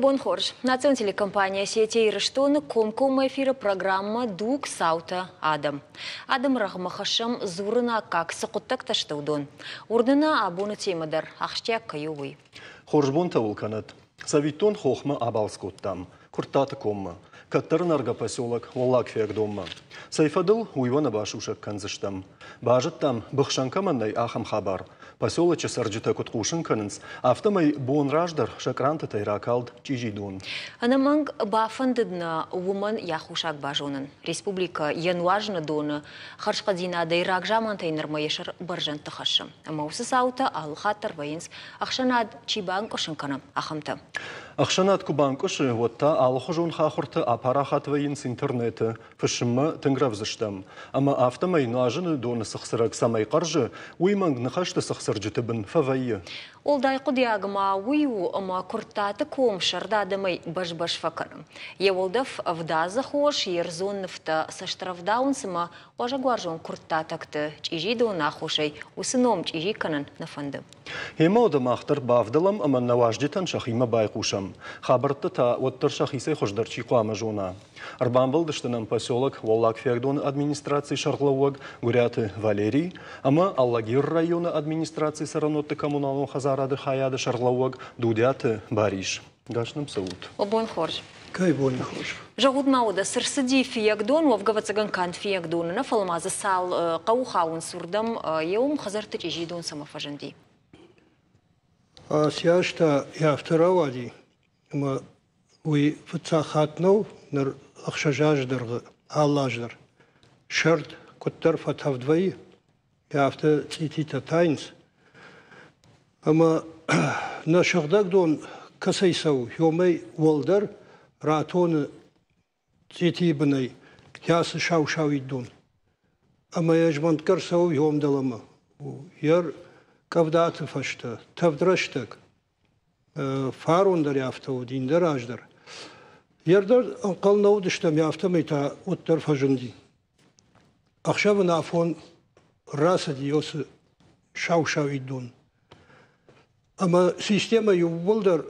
Бон хорз. Национ телекомпания Осетия Ирыстоны комкоммӕ эфиры программӕ «Дуг, цаутӕ, адӕм». Адӕмы рӕгъмӕ хӕссӕм дзурыны аккаг цы хъуыддӕгтӕ сты, уыдон. Уырны нӕ абоны темӕ дӕр ахсджиаг кӕй у, уый. Хорз бонтӕ уыл кӕнӕд. Цӕвиттон хохмӕ абалц кодтам, Куырттаты коммӕ, кӕддӕр нӕргӕ поселок Уӕллаг Фиагдонмӕ. Цӕй фӕдыл, уый уӕ нӕ басусӕг кӕндзыстӕм. Базыдтам, быхсӕн кӕмӕн нӕй, ахӕм хабар. Поселочы цӕрджытӕ куыд хъусын кӕнынц, афтӕмӕй бон раздӕр сӕ кърантытӕй ракалд чъизи дон. Ӕнӕмӕнг бафӕндыд нӕ уымӕн йӕ аххосаг базонын. Республикӕ йӕ нуазыны доны хӕрзхъӕддзинадӕй рагзамантӕй нырмӕ йӕ сӕр бӕрзӕндты хӕссы. Ӕмӕ уыцы цаутӕ алы хатт дӕр вӕййынц, ӕхсӕнад чи банкъуысын кӕны, ахӕмтӕ. Ӕхсӕнад куы банкъуысы, уӕд та алыхуызон хахуыртӕ апарахат вӕййынц интернеты, фысыммӕ тынг рӕвдз стӕм. Ӕмӕ афтӕмӕй нуазыны доны цыхцырӕг цӕмӕй хъӕрзы, уый мӕнг ныхӕсты цыхцырджыты бын фӕвӕййы. Уӕлдай хъуыдиаг ма уый у, ӕмӕ Куырттаты ком сӕрды адӕмӕй бӕз-бӕз фӕкӕны. Йӕ уӕлдӕф ӕвдадзы хос, йе рдзон нывтӕ цӕстрӕвдауынц ӕмӕ уазӕгуарзон куырттатӕгты чъизи доны аххосӕй уыцы ном чъизи кӕнын нӕ фӕнды. Гъемӕ уӕдӕ мах дӕр бавдӕлӕм ӕмӕ нӕ уазджытӕн сӕхимӕ байхъусӕм. Хабӕрттӕ та уӕддӕр сӕхицӕй хуыздӕр чи хъуамӕ зона. Ӕрбамбӕлдысты нӕм поселок Уӕллаг Фиагдоны администрацийы сӕргълӕууӕг Гуыриаты Валерий ӕмӕ Алагиры районы администрацийы цӕрӕнуӕтты коммуналон хӕдзарады хайады сӕргълӕууӕг Дудиаты Барис. Гас нӕм цӕут. Бон хорз. Кӕй боны хорз. Зӕгъут ма уӕдӕ, цы рцыди Фиййагдон, уӕвгӕ ӕвӕццӕгӕн канд Фиййагдоны нӕ, фӕлӕ ма дзы цал хъӕуы хауынц уырдӕм, йе уым хӕдзӕртты чъизи дон цӕмӕ фӕзынди? Ацы аз та афтӕ рауади, ӕмӕ уый фыццаг хатт нӕу, ныр 6 азы дӕргъы алы аз дӕр. Сӕрд куыддӕр фӕтӕвд вӕййы, афтӕ цъититӕ тайынц. Ӕмӕ нӕ сыгъдӕг дон кӕцӕй цӕуы, уымӕй уӕлдӕр ратоны цъитийы бынӕй кӕцы сау-сауид дон. Ӕмӕ йӕ змӕнтгӕ рцӕуы уым дӕлӕмӕ. Йӕ къӕвдаты фӕстӕ, тӕвд рӕстӕг, фарон дӕр афтӕ уыд, ӕндӕр аз дӕр. Йе рдӕр ӕнхъӕл нӕ уыдыстӕм, афтӕмӕй та уӕддӕр фӕзынди. Ӕхсӕвы афон рацыди уыцы сау-сауид дон. Ӕмӕ системӕ иууылдӕр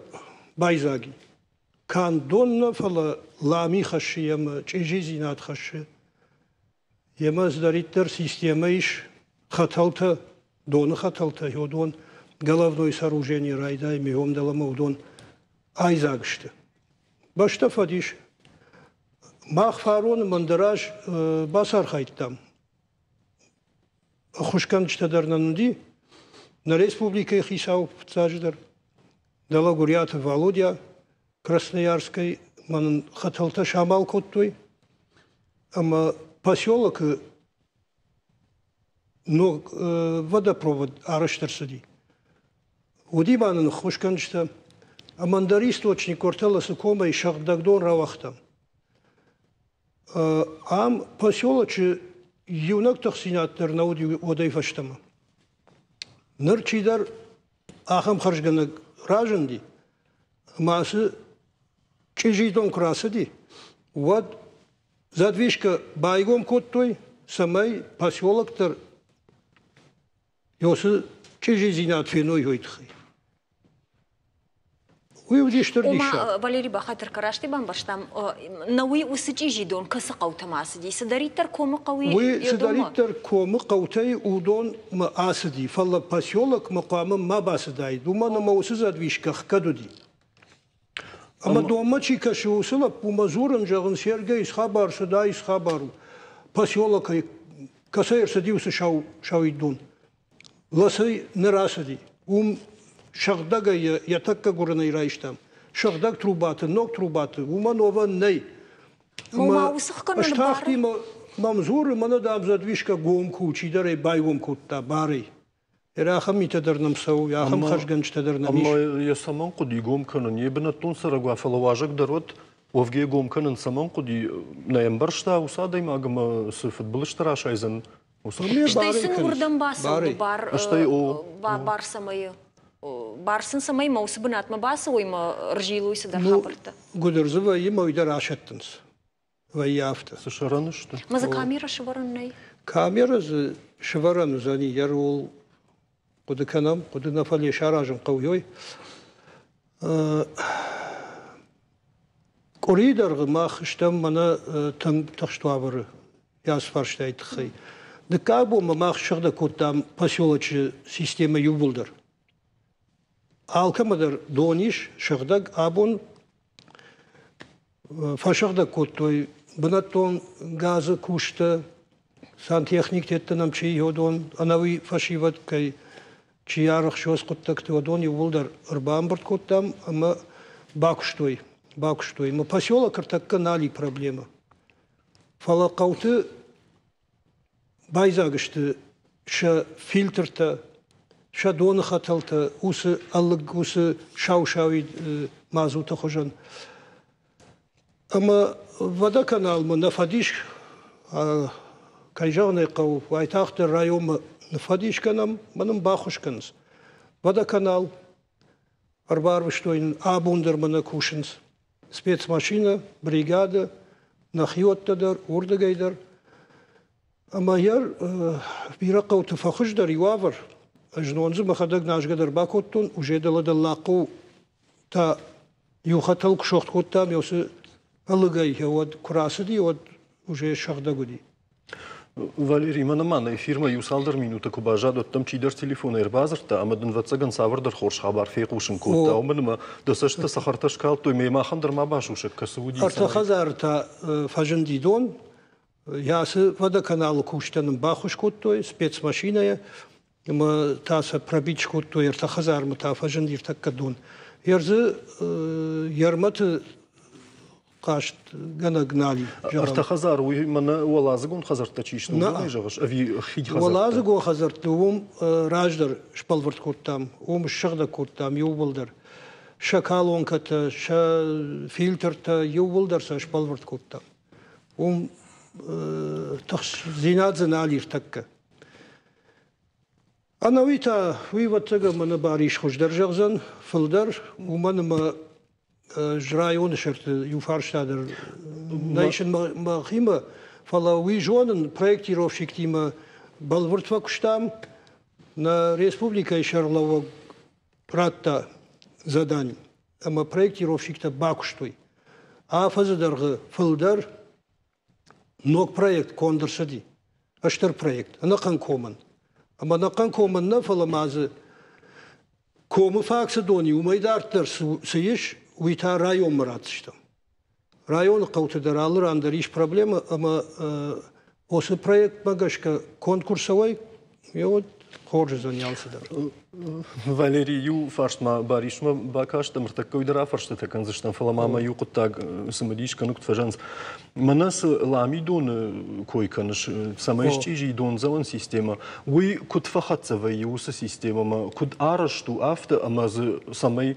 байдзаг и. Канд дон нӕ, фӕлӕ лами хӕссы ӕмӕ чъизидзинад хӕссы. Йемӕ цыдӕриддӕр системӕ ис, хӕтӕлтӕ, доны хӕтӕлтӕ, уыдон головной сооружение райдай, миом дӕлӕмӕ уыдон айдзаг сты. Бӕстӕ фӕдис. Мах фароны мӕндӕраз бацархайдтам. Ӕххуысгӕнджытӕ дӕр нын уыди. Нӕ республикӕйы хицау фыццаджыдӕр, дӕлӕ Гуыриаты Валодя Красноярскӕй ма нын хӕтӕлтӕ самал кодтой ӕмӕ поселокы ног водопровод арӕзт ӕрцыди. Уыди ма нын ӕххуысгӕнджытӕ ӕмӕ ӕндӕр источник ортӕ комӕй сыгъдӕг дон рауагътам. Ам поселочы иунӕг тыхдзинад дӕр нӕ уыди уӕдӕй фӕстӕмӕ. Ныр чидӕр ахӕм хӕрзгӕнӕг разынди, ӕмӕ ацы чъизи дон куы рацыди, уӕд задвижкӕ байгом кодтой, цӕмӕй поселок дӕр Ёсы чъизидзинад феной уой тыххӕй. Уый уыди стыр диссаг. Валерий бахатыр кӕ, бамбӕрстам, нӕ уый уыцы чъизи дон кӕцы хъӕутӕм ацыди? Цыдӕриддӕр комы хъӕуы Уый цыдӕриддӕр комы хъӕутӕй уыдонмӕ ацыди, фӕлӕ поселокмӕ хъуамӕ ма бацыдаид, уымӕн ӕмӕ уыцы задвижкӕ хгӕд уыди. Ӕмӕ донмӕ чи кӕсы, уыцы лӕппумӕ дзурын, зӕгъын, Сергей, схабар цыдаид, схабар у. Поселокӕй кӕцӕй ӕрцыди уыцы сау, сауид дон? Ласӕй нӕ рацыди. Уым сыгъдӕгӕй йӕ тӕккӕ гуырынӕй райстам. Сыгъдӕг трубаты, ног трубаты, уымӕн уӕвӕн нӕй. Стахти мӕм дзуры, мӕнӕ дам задвижкӕ гом ку, чидӕр ӕй байгом кодта барӕй. Ахӕм митӕ дӕр нӕм цӕуы, ахӕм хӕрзгӕнджытӕ дӕр нӕм ис. Ӕмӕ йӕ цӕмӕн хъуыди гом кӕнын? Йе бынӕттон цӕрӕг уа, фӕлӕ уазӕг дӕр уӕд уӕвгӕ гом кӕнын цӕмӕн хъуыди? Нӕ ӕмбӕрста уыцы адӕймаг ӕмӕ цы фыдбылызтӕ расайдзӕн, Стӕй сын уырдӕм бацӕуыны бар, бар цӕмӕй бар сын цӕмӕй мӕ уыцы бынатмӕ бацӕуой мӕ рзилой цыдӕр хабӕрттӕ. Гуыдыр дзы вӕййы мӕ уый дӕр асӕттынц. Вӕййы афтӕ. Цы сӕрӕн сты? Мӕ дзы камерӕ сывӕрӕн нӕй? Камерӕ дзы сывӕрӕн уыдзӕни, йӕ рол хъуыды кӕнӕм, хъуыды нӕ фӕлӕ саразын хъӕуы. Къуырийы дӕргъы мах стӕм мӕнӕ тынг тыхст уавӕры ацы фарстайы тыххӕй. Дыккаг бонмӕ мах ссыгъдӕг кодтам поселочы системӕ иууылдӕр. Алкӕмӕ дӕр дон ис, сыгъдӕг. Абон фӕсыгъдӕг кодтой бынӕттон газы кусты, сантехниктӕ нӕм чи уыдон, ӕнӕуи фӕсивӕд кӕй чи арӕхсоз хъуыддӕгты, уыдон иууылдӕр ӕрбамбырд кодтам ӕмӕ бакуыстой. Бакуыстой. Ӕмӕ поселок ӕртӕккӕ нал и проблемӕ. Фӕлӕ хъӕуты байдзаг сты сӕ фильтртӕ, сӕ доны хӕтӕлтӕ, уыцы ӕлыг, уыцы сау-сауид мазуты хуызӕн. Ӕмӕ водоканалмӕ нӕ фӕдис, кӕй зӕгъын ӕй хъӕуы, уайтагъддӕр районмӕ ныффӕдис кӕнӕм, мӕ нын баххуыс кӕнынц. Водоканал ӕрбарвыстой нын, абон дӕр ма нӕ кусынц. Спецмашинӕ, бригадӕ, нӕхиуӕттӕ дӕр, уырдыгӕй дӕр. Ӕмӕ йӕ бирӕ хъӕуты фӕхуыздӕр и уавӕр. Ӕз знон дзы мӕхӕдӕг назгӕ дӕр бакодтон, уже дӕлӕ дӕллагхъӕу та иу хӕтӕл куы согъд кодтам, уыцы ӕлыгӕй уӕд куы рацыди, уӕд уже сыгъдӕг уыди. Валерий, мӕнӕ ма нӕ эфирмӕ иу цалдӕр минуты куы баззад, уӕд дӕм чидӕр телефонӕй ӕрбадзырдта ӕмӕ дын, ӕвӕццӕгӕн, цавӕрдӕр хорз хабар фехъусын кодта. Уымӕн ӕмӕ дӕ цӕстытӕ цӕхӕртӕ скалдтой, ме махӕн дӕр ма басусӕг кӕцы уыди. Ӕртӕ хӕдзары та фӕзынди дон. Йӕ ацы водоканалы кусджытӕ нын баххуыс кодтой спецмашинӕйӕ ӕмӕ та сӕ пробить скодтой ӕртӕ хӕдзармӕ та фӕзынди ӕртӕккӕ дон. Ердзы Ермӕты хъастгӕнӕг нал и. Ӕртӕ хӕдзары уый мӕнӕ уӕладзыгон хӕдзӕрттӕ чи сты, уыдонӕй зӕгъыс, ӕви хид хӕдзӕрттӕ? Уӕладзыгон хӕдзӕртты уым раздӕр сбӕлвырд кодтам, уым ссыгъдӕг кодтам иууылдӕр. Сӕ колонкӕтӕ, сӕ фильтртӕ иууылдӕр сӕ сбӕлвырд кодтам. Уым тыхстдзинад дзы нал и ртӕккӕ. Ӕнӕуи та уый, ӕвӕццӕгӕн, мӕнӕ Барис хуыздӕр зӕгъдзӕн, фылдӕр, уымӕн ӕмӕ ӕз районы сӕрты иу фарста дӕр нӕ исын мӕхимӕ, фӕлӕ уый зонын, проектировщиктимӕ бӕлвырд фӕкуыстам, нӕ республикӕйы сӕргълӕууӕг радта задани ӕмӕ проектировщиктӕ бакуыстой. Афӕдзы дӕргъы фылдӕр ног проект конд ӕрцыди, стыр проект, ӕнӕхъӕн комӕн. Ӕмӕ ӕнӕхъӕн комӕн нӕ, фӕлӕ ма дзы комы фаг цы дон и, уымӕй дарддӕр цы ис, уый та районмӕ ратдзыстӕм. Районы хъӕуты дӕр алы ран дӕр ис проблемӕ, ӕмӕ уыцы проектмӕ гӕсгӕ конкурс цӕуой, уӕд хорз уыдзӕни алцыдӕр. Валерий, иу фарст ма Барисмӕ бакаст, ӕмӕ уый дӕр афӕрстытӕ кӕндзыстӕм, фӕлӕ ма мӕ иу хъуыддаг цымыдис кӕны, куыд фӕзӕгъынц. Мӕнӕ цы ламидоны кой кӕныс, цӕмӕй счъизи дондзӕуӕн системӕ, уый куыд фӕхӕццӕ вӕййы уыцы системӕмӕ, куыд арӕзт у афтӕ, ӕмӕ дзы цӕмӕй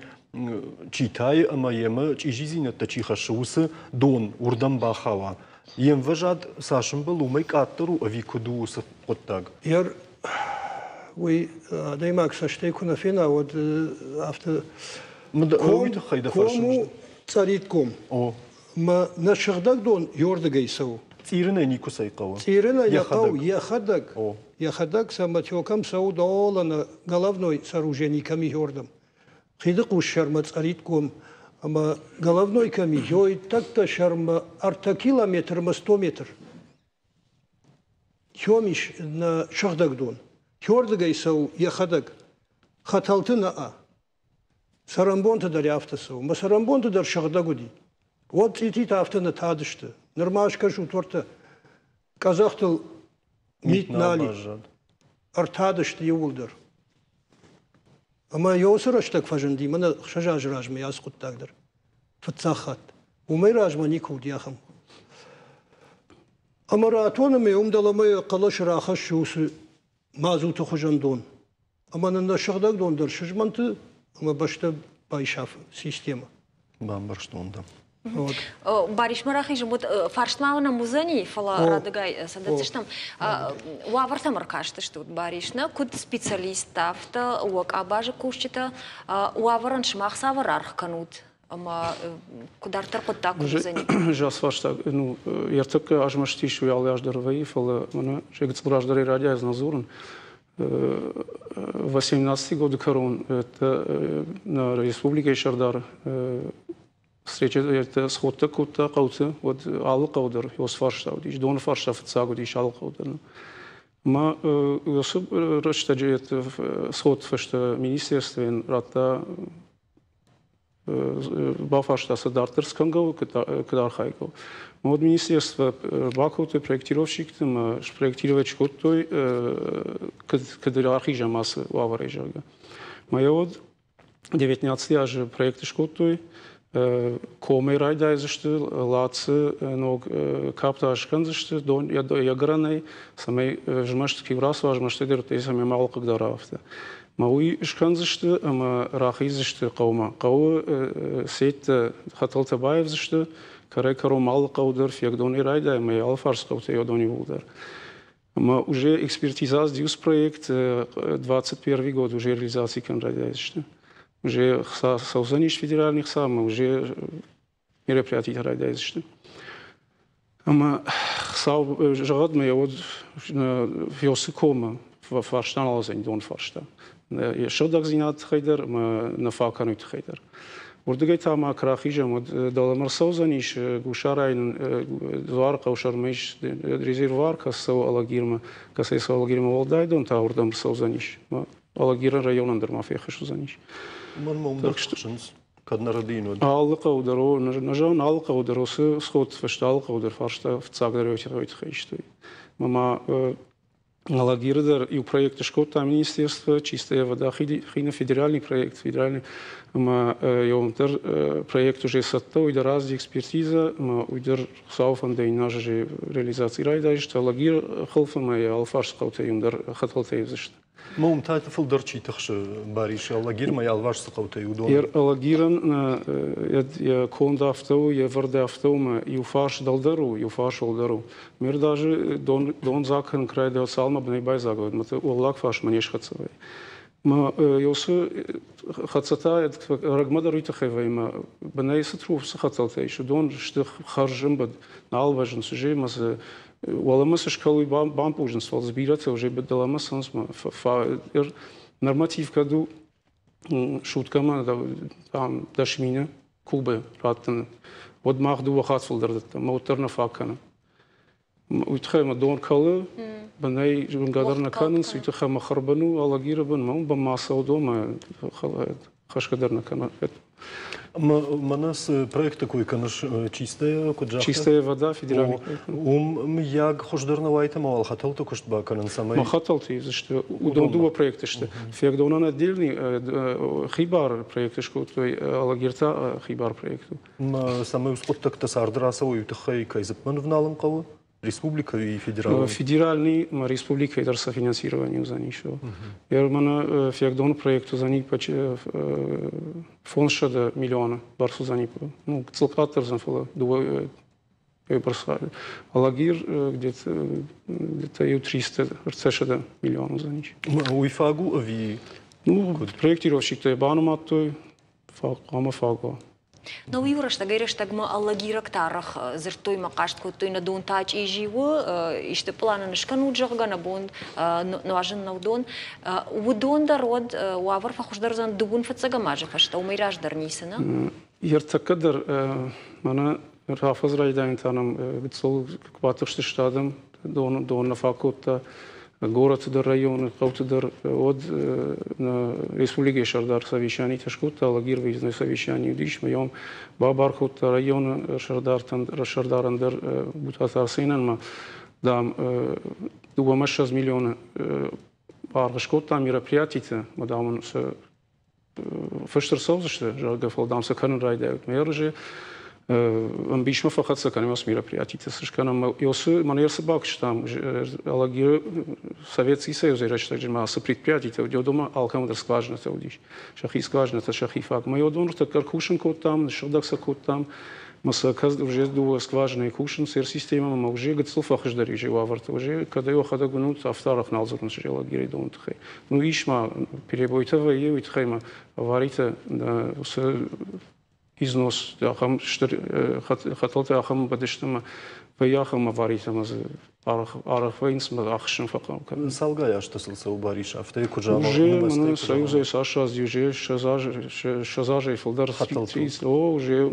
чи тайы ӕмӕ йемӕ чъизидзинӕдтӕ чи хӕссы, уыцы дон уырдӕм бахауа. Йе мвӕзад цас ӕмбӕлы, уымӕй къаддӕр у ӕви куыд у уыцы хъуыддаг? Уый адӕймаг цӕстӕй куы нӕ фена, уӕд афтӕ Уый тыххӕй дӕ ком у Цъӕритком. Мӕ нӕ сыгъдӕг дон ёрдыгӕй цӕуы. Цъирынӕй никуыцӕй хъӕуы. Цъирынӕй нӕ хъӕуы йӕхӕдӕг. Йӕхӕдӕг самотеком цӕуы долӕ нӕ головной сооружений кӕм и ёрдӕм. Хидыхъус сӕрмӕ Цъӕритком ӕмӕ головной кӕм и, ёй тӕккӕ сӕрмӕ 3 километрмӕ 100 метр. Кӕм ис нӕ сыгъдӕг дон? Кӕрдыгӕй цӕуы йӕхӕдӕг. Хӕтӕлты нӕ. Цӕрӕнбонты дӕр афтӕ цӕуы. Мӕ цӕрӕнбонты дӕр сыгъдӕг уыди. Уӕд цъититӕ афтӕ нӕ тадысты. Нырма скӕсут уӕртӕ къӕдзӕхтыл мит нал и. Ӕртадысты иууылдӕр. Ӕмӕ йӕ уыцы рӕстӕг фӕзынди мӕнӕ 6 азы размӕ ацы хъуыддаг дӕр. Фыццаг хатт. Уымӕй размӕ никуы уыди ахӕм. Ӕмӕ ратоны ме уым дӕлӕмӕ йӕ хъӕлӕсы рахӕссы уыцы мазуты хуызӕн дон. Ӕмӕ нын нӕ сыгъдӕг дон дӕр сызмӕнты ӕмӕ бӕстӕ байсафы системӕ. Бамбӕрстон дӕ. Барисмӕ рахизын уыд фарст ма нӕм уыдзӕни, фӕлӕ радыгай сӕ дӕтдзыстӕм. Уавӕртӕм ӕркастыстут, Барис, нӕ куыд специалисттӕ, афтӕ уӕ къабазы кусджытӕ уавӕрӕн сымах цавӕр аргъ кӕнут ӕмӕ куыд дарддӕр хъуыддаг куыд уыдзӕни? Ӕз фарста, ну, ӕртӕккӕ азмӕстис, уый алы аз дӕр вӕййы, фӕлӕ мӕнӕ гыццыл раздӕрӕй радиайы дзурын. 18 годы кӕрон нӕ республикӕйы сӕрдар. Встреча сходтӕ кодта хъӕуты, уӕд алы хъӕу дӕр уыцы фарста уыдис, доны фарста фыццаг уыдис алы хъӕу дӕр. Ӕмӕ уыцы рӕстӕджы сходты фӕстӕ министерствойӕн радта, бафарста сӕ, дарддӕр цы кӕнгӕ у, куыд архайгӕ у. Уӕд министерство бакодтой проектировщикты ӕмӕ спроектировать скодтой, куыд рахизӕм ацы уавӕрӕй, зӕгъгӕ. Мӕ уӕд 19 азы проект скодтой, комӕй райдайдзысты, Лацы ног каптӕ скӕндзысты дон йӕ гӕрӕнӕй, цӕмӕй змӕст киу рацуа, змӕстӕй дӕр цӕмӕй ма хъыгдара афтӕ. Мӕ уый скӕндзысты ӕмӕ рахиздзысты хъӕумӕ. Хъӕуы сеттӕ хӕтӕлтӕ баивдзысты, кӕрӕй-кӕрон алы хъӕу дӕр Фегдонӕй райдай ӕмӕ йӕ алыфарс хъӕутӕй уыдон иууылдӕр. Ӕмӕ уже экспертиза ацыдис проект 21 год уже реализаци кӕнын райдайдзысты. Уже хца цӕудзӕнис федеральный хца ӕмӕ уже мероприятитӕ райдайдзысты. Ӕмӕ Хуыцау зӕгъӕд мӕ уӕд Фиосы комы фарста нал уыдзӕни, дон фарста. Йӕ сыгъдӕгдзинады тыххӕй дӕр ӕмӕ нӕ фаг кӕны тыххӕй дӕр. Уырдыгӕй та ма куы рахизӕм, уӕд дӕлӕмӕ рцӕудзӕнис Гусарайы дзуары хъӕусӕрмӕ ис резервуар, кӕцы цӕуы Алагирмӕ, кӕцӕй цӕуы Алагирмӕ уӕлдай дон та уырдӕм рцӕудзӕнис. Алагиры районӕн дӕр ма феххуыс уыдзӕнис. Уымӕн ма уым дӕр тыхсынц, кӕд нӕ рӕдийын, уӕд. Алы хъӕу дӕр, нӕ зӕгъын, алы хъӕу дӕр уыцы сходты фӕстӕ алы хъӕу дӕр фарста фыццагдӕр уый тыххӕй истой. Ӕмӕ ма Алагиры дӕр иу проект скодта министерство «Чистая вода» хины федеральный проект, федеральный, ӕмӕ йӕм дӕр проект уже цӕттӕ, уый дӕр азди экспертиза, ӕмӕ уый дӕр Хуыцауы фӕндӕй иннӕ азы реализаци райдайдзысты Алагир хылф ӕмӕ йӕ алыфарс хъӕутӕ иум дӕр хӕтӕлтӕ ивдзысты. Ма уым та фылдӕр чи тыхсы, Барис, Алагирмӕ йӕ алварс цы хъӕутӕй, уыдон? Алагирӕн йӕ конд афтӕ у, йӕ вӕрд афтӕ у, ӕмӕ иу фарс дӕлдӕр у, иу фарс уӕлдӕр у. Ме рдазы дон, дон дзаг кӕнын куы райдайа, цалынмӕ бынӕй байдзаг уӕд, мӕ уӕллаг фарсмӕ не схӕццӕ вӕййы. Мӕ уыцы хӕццӕтӕ ӕрӕгмӕ дӕр уый тыххӕй вӕййы, мӕ бынӕй цы труф, цы хӕцӕлтӕ ис, уыдон сты хӕрзӕмбыд, нал вӕзынц уже, ӕмӕ дзы уӕлӕмӕ цы скӕлой, бампъузынц, фӕлӕ дзы бирӕтӕ уже дӕлӕмӕ цӕуынц, норматив кӕд у суткӕмӕ там 10 000 кубы раттыны, уӕд мах дыууӕ хатт фылдӕр дӕттӕм, мӕ уӕддӕр нӕ фаг кӕны. Уый тыххӕй мӕ дон кӕлы, бынӕй зынгӕ дӕр нӕ кӕнынц, уый тыххӕй мӕ хӕрбын у, Алагиры бын, мӕ уым ма цӕуы дон, мӕ хӕсгӕ дӕр нӕ кӕны. Мӕнӕ цы проекты кой кӕныс, чистая, куыд загъта? Чистая вода, федеральный проект. Уым, мыййаг, хуыздӕр нӕ уайд ӕмӕ уал хӕтӕлты куыст бакӕнын, цӕмӕй... Ма хӕтӕлты сты, уыдон дыууӕ проекты сты. Фегдонӕн отдельный хибар проект скодтой, Алагир та хибар проект у. Цӕмӕй уыцы хъуыддӕгтӕ царды рацӕуой, уый тыххӕй кӕй дзыпмӕ нывналын хъӕуы? Республикӕйы федералон? Федеральный республикӕйы дӕр софинансирование уыдзӕнис. Мӕнӕ Фегдоны проект уыдзӕни 500 миллионы бӕрц уыдзӕни. Ну, гыццыл къаддӕр уыдзӕн, фӕлӕ дыууӕ Алагир где-то иу 300 ӕртӕсӕдӕ миллион уыдзӕнис. Уый фаг у ӕви? Ну, проектировщиктӕ банымадтой, хъуамӕ фаг уа. Но иу рӕстӕгӕй-рӕстӕгмӕ алагирӕгтӕ арӕх дзырдтой мӕ хъаст кодтой, нӕ дон та чъизи у, исты пълан ын скӕнут, зӕгъгӕ, нӕ бон нуазын нӕу дон. Уыдон дӕр уӕд уавӕр фӕхуыздӕр уыдзӕн дыууын фыццӕгӕм азы фӕстӕ, уымӕй раздӕр ницы, нӕ? Ӕртӕккӕ дӕр мӕнӕ афӕдз райдайӕн та нӕм гыццыл куы батыхстысты адӕм, дон, дон нӕ фаг кодта горӕты дӕр, районы, хъӕуты дӕр, уӕд нӕ республикӕйы сӕрдар совещанитӕ скодта, Алагир выездной совещание уыдис, ӕмӕ йӕм бабар кодта районы сӕрдартӕн, сӕрдарӕн дӕр Бутаты Арсенӕн ма, дам, 22 миллионы аргъ скодта мероприятиты, ӕмӕ, дам, ын сӕ фыст ӕрцӕудзысты, зӕгъгӕ, фӕлӕ дам сӕ кӕнын райдайут. Мӕ ерысы ӕмбисмӕ фӕхӕццӕ кӕнӕм ацы мероприятитӕ, цы скӕнӕм. Цы мӕн цы бакуыстам, Алагиры Советский Союзы рӕстӕджы ма цы предприятитӕ уыди, уыдонмӕ алкӕмӕн дӕр скважинӕтӕ уыдис. Сӕхи скважинӕтӕ, сӕхи фаг. Мӕ уыдон ныртӕккӕ кусын кодтам, ныссыгъдӕг сӕ кодтам. Мӕ сӕ кӕд уже дыууӕ скважинӕйы кусынц системӕмӕ, ӕмӕ уже гыццыл фӕхуыздӕр ис уавӕртӕ. Уже кӕд ӕй уӕхӕдӕг уынут, афтӕ арӕх нал дзурынц Алагиры доны тыххӕй. Ну, ис ма перебойтӕ вӕййы, уый тыххӕй ма аваритӕ уыцы Износ ахӕм стыр хӕтӕлтӕ ахӕм бадысты ӕмӕ вӕййы ахӕм аваритӕ ӕмӕ дзы арӕх вӕййынц ӕмӕ ӕхсын фӕхъӕуы кӕнын. Цалгай азты сыл цӕуы Барис, афтӕ куы зӕгъӕм? Уже мӕнӕ Союзӕй цас азы, уже 20 азӕй фылдӕр. Хӕтӕлтыл. О, уже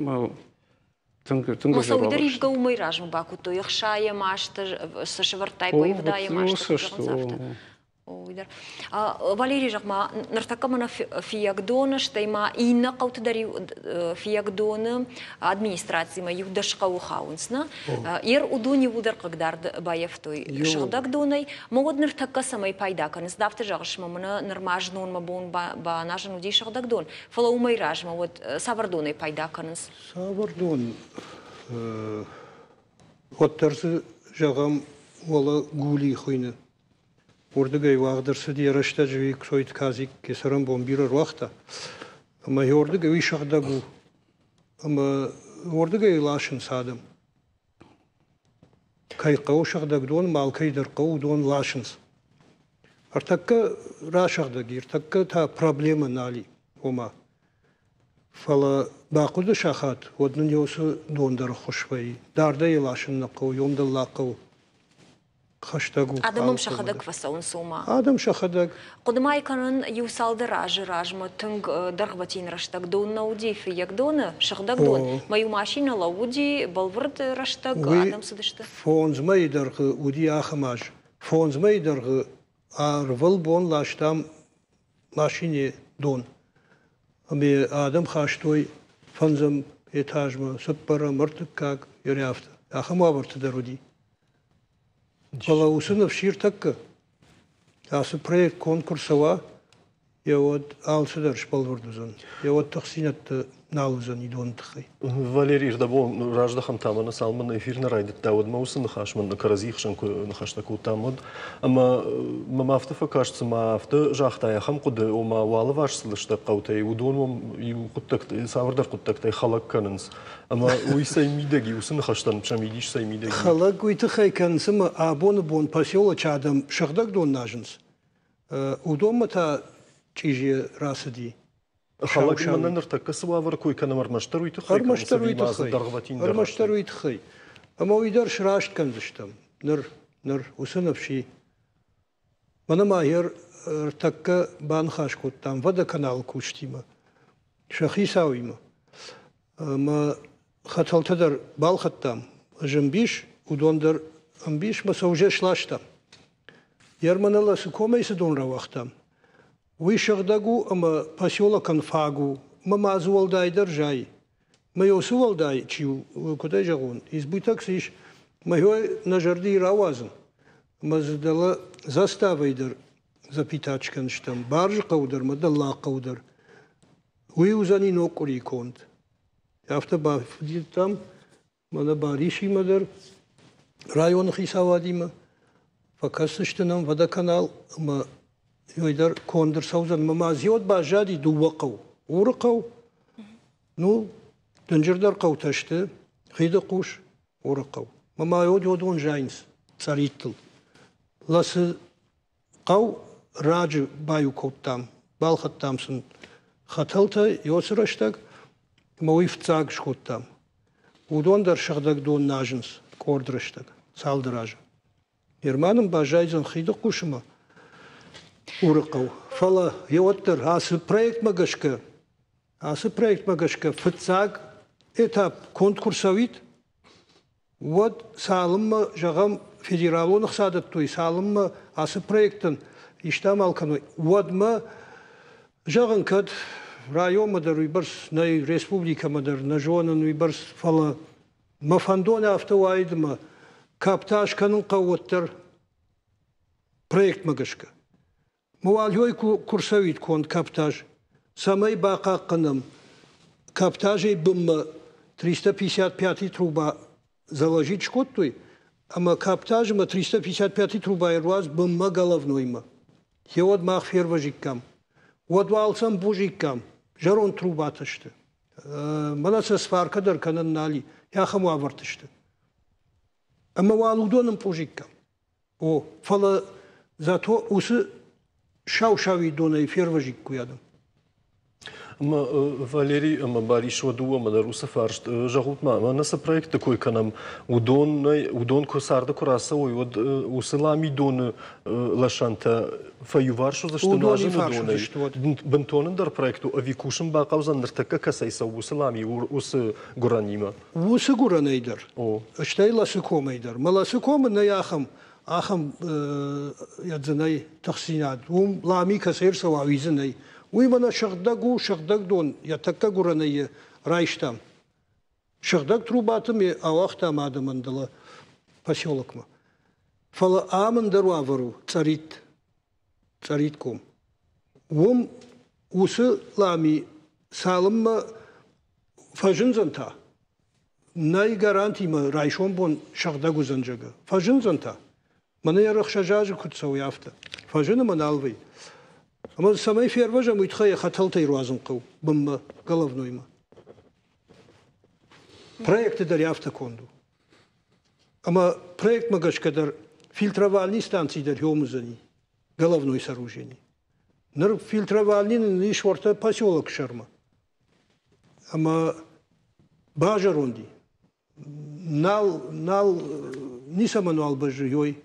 тынг тынг Ма сӕ уый дӕр ивгӕ уымӕй размӕ бакодтой, ӕхсайӕм азты цы сӕвӕрдтаиккой, ӕвдайӕм азты, куыд зӕгъынц, афтӕ. Уый дӕр. Валерий, зӕгъ-ма, ныртӕккӕ мӕнӕ Фиййагдоны, стӕй ма иннӕ хъӕуты дӕр иу Фиййагдоны администрацимӕ иу дӕс хъӕуы хауынц, нӕ? Ер уыдон иууылдӕр хъыгдард баййӕфтой сыгъдӕг донӕй. Мӕ уӕд ныртӕккӕ цӕмӕй пайда кӕнынц? Афтӕ зӕгъыс, мӕ мӕнӕ нырма знон мӕ бон баназын уыди сыгъдӕг дон, фӕлӕ уымӕй размӕ уӕд цавӕр донӕй пайда кӕнынц? Цавӕр дон? Уӕддӕр дзы, зӕгъӕм, уӕлӕ Гули хуыйны. Уырдыгӕй уагъд ӕрцыд йӕ рӕстӕджы Иксойты Казик йӕ цӕрӕнбон бирӕ руагъта. Ӕмӕ уырдыгӕй уый сыгъдӕг у. Ӕмӕ уырдыгӕй ласынц адӕм. Кӕй хъӕуы сыгъдӕг дон, ма алкӕй дӕр хъӕуы, уыдон ласынц. Ӕртӕккӕ расыгъдӕг и, ӕртӕккӕ та проблемӕ нал и, ома. Фӕлӕ бахъуыды сахат, уӕд нын уыцы дон дӕр ӕххуыс вӕййы. Дардӕй йӕ ласын нӕ хъӕуы, йом дӕллаг хъӕуы. Хӕстӕг у. Адӕм ӕм сӕхӕдӕг фӕцӕуынц уымӕ. Адӕм сӕхӕдӕг. Хъуыды ма кӕнын, иу цалдӕр азы размӕ тынг дӕргъвӕтин рӕстӕг дон нӕ уыди Фыййагдоны, сыгъдӕг дон. Мӕ иу машинӕ лӕууыди, бӕлвырд рӕстӕг адӕм цыдысты. 5 мӕйы дӕргъы уыди ахӕм аз. 5 мӕйы дӕргъы ӕрвылбон ластам машинӕ дон. Ӕмӕ адӕм хастой фӕндзӕм этажмӕ, цыппӕрӕм, ӕртыккаг, афтӕ. Ахӕм уавӕрты дӕр уыди. Фӕлӕ уыцы ныфс ӕртӕккӕ ацы проект конд куы рцӕуа, йӕ уӕд алцыдӕр сбӕлвырд уыдзӕн, йӕ уӕд тыхдзинӕдтӕ нал уыдзӕн идоны тыххӕй. Валерий, рдӕбон раздӕхӕм та мӕнӕ цалынмӕ эфир нӕ райдыдта, уӕдмӕ уыцы ныхас мын кӕрӕдзи хсӕн куы ныхӕстӕ кодтам, уӕд ӕмӕ мӕм афтӕ фӕкаст, цыма афтӕ загътай ахӕм хъуыды, ома уӕлыварс цы лыстӕг хъӕутӕй, уыдон уӕм иу хъуыддӕгтӕ, цавӕрдӕр хъуыддӕгтӕй хӕлӕг кӕнынц. Ӕмӕ уый цӕй мидӕг и, уыцы ныхӕстӕн сӕ мидис цӕй мидӕг и? Хӕлӕг уый тыххӕй кӕнынц, ӕмӕ абоны бон поселочы адӕм сыгъдӕг дон назынц. Уыдонмӕ та чъизи рацыди. Хӕлӕг мӕнӕ ныртӕккӕ цы уавӕр кой кӕнӕм, ӕрмӕстдӕр уый тыххӕй Ӕрмӕстдӕр уый тыххӕй. Ӕрмӕстдӕр уый тыххӕй. Ӕмӕ уый дӕр сраст кӕндзыстӕм. Ныр, ныр уыцы ныфс и. Мӕнӕ ма йе ртӕккӕ баныхас кодтам водоканалы кусджытимӕ, сӕ хицауимӕ. Ӕмӕ хӕтӕлтӕ дӕр балхӕдтам. Ӕз ӕмбис, уыдон дӕр ӕмбис мӕ сӕ уже сластам. Ерманала цы комӕй цы дон рауагътам, уый сыгъдӕг у ӕмӕ поселокӕн фаг у, ӕмӕ ма дзы уӕлдайдӕр зайы. Мӕ уыцы уӕлдай чи у, куыд ӕй зӕгъон, избыток цы ис, мӕ нӕ зӕрды рауадзын. Ӕмӕ дзы дӕлӕ заставӕй дӕр запитач кӕнстӕм, Барзы хъӕу дӕр ӕмӕ Дӕллагхъӕу дӕр. Уый уыдзӕни ног къуырийы конд. Афтӕ бафидыдтам мӕнӕ Барисимӕ дӕр, районы хицауадимӕ. Фӕкӕсдзысты нӕм водоканал ӕмӕ уый дӕр конд ӕрцӕудзӕн. Ӕмӕ ма Зиот баззади дыууӕ хъӕу. Уры хъӕу, ну, дынджырдӕр хъӕутӕ сты, Хидыхъус, Уры хъӕу. Ӕмӕ ма уыдон зайынц цъӕриттыл. Ласы хъӕу раджы баиу кодтам, балхӕдтам сын хӕтӕлтӕ уыцы рӕстӕг ӕмӕ уый фыццаг скодтам. Уыдон дӕр сыгъдӕг дон назынц къорд рӕстӕг, цалдӕр азы. Нырма нын баззайдзӕн Хидыхъусмӕ Уры хъӕу. Фӕлӕ йеуӕддӕр ацы проектмӕ гӕсгӕ, ацы проектмӕ гӕсгӕ фыццаг этап конд куы рцӕуид, уӕд цалынмӕ, зӕгъӕм, федералон ӕхца дӕттой, цалынмӕ ацы проектӕн исты амал кӕной, уӕдмӕ, зӕгъын, кӕд районмӕ дӕр уыйбӕрц нӕй, республикӕмӕ дӕр нӕ зонын уыйбӕрц, фӕлӕ мӕ фӕндон афтӕ уаид, ӕмӕ каптаж кӕнын хъӕуы уӕддӕр проектмӕ гӕсгӕ. Муалйой куы рцӕуид конд каптаж, цӕмӕй бахъахъхъӕнӕм каптажӕй бынмӕ 355 труба заложить скодтой, ӕмӕ каптажмӕ 355 трубайы руадз бынмӕ головноймӕ. Гъеуӕд мах фервӕзиккам. Уӕд уал сӕм бузиккам, зӕронд трубатӕ сты. Мӕнӕ сӕ сваркӕ дӕр кӕнӕн нал и, ахӕм уавӕрты сты. Ӕмӕ уал уыдон ӕмпъузиккам. О, фӕлӕ зато уыцы сау-сауид донӕй фервӕзиккой адӕм. Ӕмӕ Валерий ӕмӕ Барис, уӕ дыууӕмӕ дӕр уыцы фарст зӕгъут-ма, мӕнӕ цы проектты кой кӕнӕм, уыдон куы царды куы рацӕуой, уӕд уыцы ламидоны лӕсӕнтӕ фӕиуварс уыдзысты нуазыны донӕй? Бынтон ӕндӕр проект у ӕви кусын бахъӕудзӕн ныртӕккӕ кӕцӕй цӕуы уыцы лами уыцы гуырӕнимӕ? Уыцы гуырӕнӕй дӕр, стӕй Ласы комӕй дӕр. Мӕ Ласы комы нӕй ахӕм ахӕм дзы нӕй тыхстдзинад. Уым лами кӕцӕй ӕрцӕуа, уый дзы нӕй. Уый мӕнӕ сыгъдӕг у, сыгъдӕг дон йӕ тӕккӕ гуырӕнӕй райстам. Сыгъдӕг трубаты ме ауагътам адӕмӕн дӕлӕ поселокмӕ. Фӕлӕ ам ӕндӕр уавӕр у, Цъӕритт, Цъӕритком. Уым уыцы лами цалынмӕ фӕзындзӕн та, нӕй гарантимӕ райсом бон сыгъдӕг уыдзӕн, зӕгъгӕ. Фӕзындзӕн та. Мӕнӕ йӕ ӕхсӕз азы куыд цӕуы, афтӕ. Фӕзыны мӕ нал вӕййы. Ӕмӕ цӕмӕй фервӕзӕм, уый тыххӕй йӕ хӕтӕлтӕй руадзын хъӕуы бынмӕ, головноймӕ. Проекты дӕр афтӕ конд у. Ӕмӕ проектмӕ гӕсгӕ дӕр фильтровальный станци дӕр хём уыдзӕни, головной сооружение. Ныр фильтровальный нын ис уӕртӕ поселок сӕрмӕ. Ӕмӕ базӕронди. Нал, нал, ницӕмӕнуал бӕззы ёй.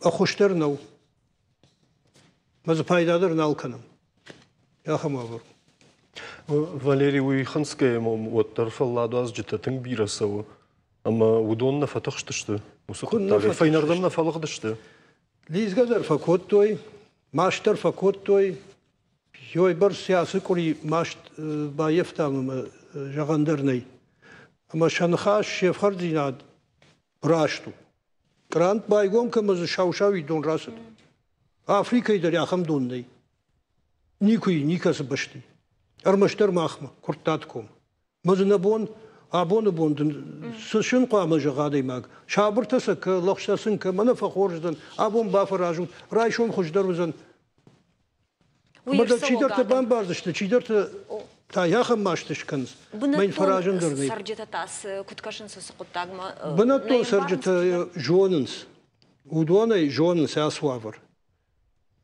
Ӕххуыс дӕр нӕу. Мӕ дзы пайда дӕр нал кӕнӕм. Ахӕм уавӕр. Валерий, уый хынцгӕйӕ мӕм уӕддӕр фӕлладуадзджытӕ тынг бирӕ цӕуы. Ӕмӕ уыдон нӕ фӕтыхстысты уыцы хъуыддагӕй? Фӕйнӕрдӕм нӕ фӕлыгъдысты? Лидзгӕ дӕр фӕкодтой, маст дӕр фӕкодтой. Ёйбӕрц ацы къуыри маст баййӕфтам ӕмӕ зӕгъӕн дӕр нӕй. Ӕмӕ сӕ ныхас, се фхӕрддзинад раст у. Кърант байгом кӕмӕ дзы сау-сауид дон рацыд. Африкӕйы дӕр ахӕм дон нӕй. Никуы и, никӕцы бӕсты. Ӕрмӕстдӕр махмӕ, Куырттаты комы. Мӕ дзы нӕ бон, абоны бон дын цы сын хъуамӕ зӕгъа адӕймаг? Сабыртӕ сӕ кӕ, лӕгъстӕ сын кӕ, мӕнӕ фӕхорз дӕн, абон бафӕразут, райсом хуыздӕр уыдзӕн. Ӕмӕ дӕ чидӕртӕ бамбардзысты, чидӕртӕ та ахӕм маст скӕнынц. Мӕн фӕразын дӕр нӕй. Цӕрджытӕ та куыд кӕсынц уыцы хъуыддагмӕ? Бынӕттон цӕрджытӕ зонынц, уыдонӕй зонынц ацы уавӕр.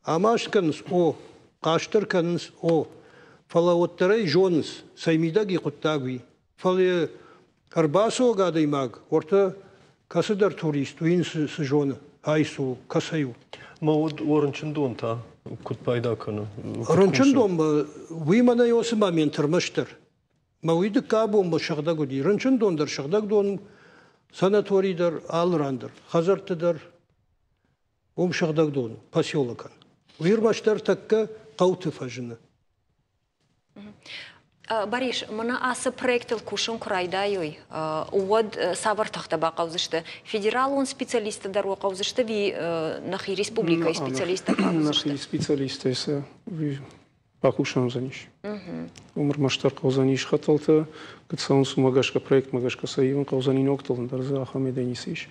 Амаст кӕнынц, о, хъаст дӕр кӕнынц, о, фӕлӕ уӕддӕр ӕй зонынц, цӕй мидӕг и хъуыддаг, уый. Фӕлӕ ӕрбацӕуӕг адӕймаг уӕртӕ кӕцыдӕр турист, уый йын цы зоны, ай цы у, кӕцӕй у. Мӕ уд о рынчындон та куыд пайда кӕны? Рынчындонмӕ уый мӕнӕ уыцы момент ӕрмӕстдӕр. Мӕ уый дыккаг бонмӕ сыгъдӕг уыди. Рынчындон дӕр сыгъдӕг дон, санатори дӕр, алы ран дӕр, хӕдзӕртты дӕр. Уым сыгъдӕг дон у, поселокӕн. Уый ӕрмӕстдӕр тӕккӕ хъӕуты фӕзыны. Борис, мӕнӕ ацы проектыл кусын куы райдайой, уӕд цавӕр тыхтӕ бахъӕудзысты? Федералон специалисттӕ дӕр уӕ хъӕудзысты ӕви нӕхи республикӕйы специалисттӕ хъӕудзысты? Нӕхи специалисттӕ сӕ бакусӕн уыдзӕнис. Уым ӕрмӕстдӕр хъӕудзӕнис хӕтӕлтӕ, куыд цӕуынц, уымӕ гӕсгӕ проектмӕ гӕсгӕ сӕ ивын хъӕудзӕни ногтыл, ӕндӕр дзы ахӕм идей ницы ис.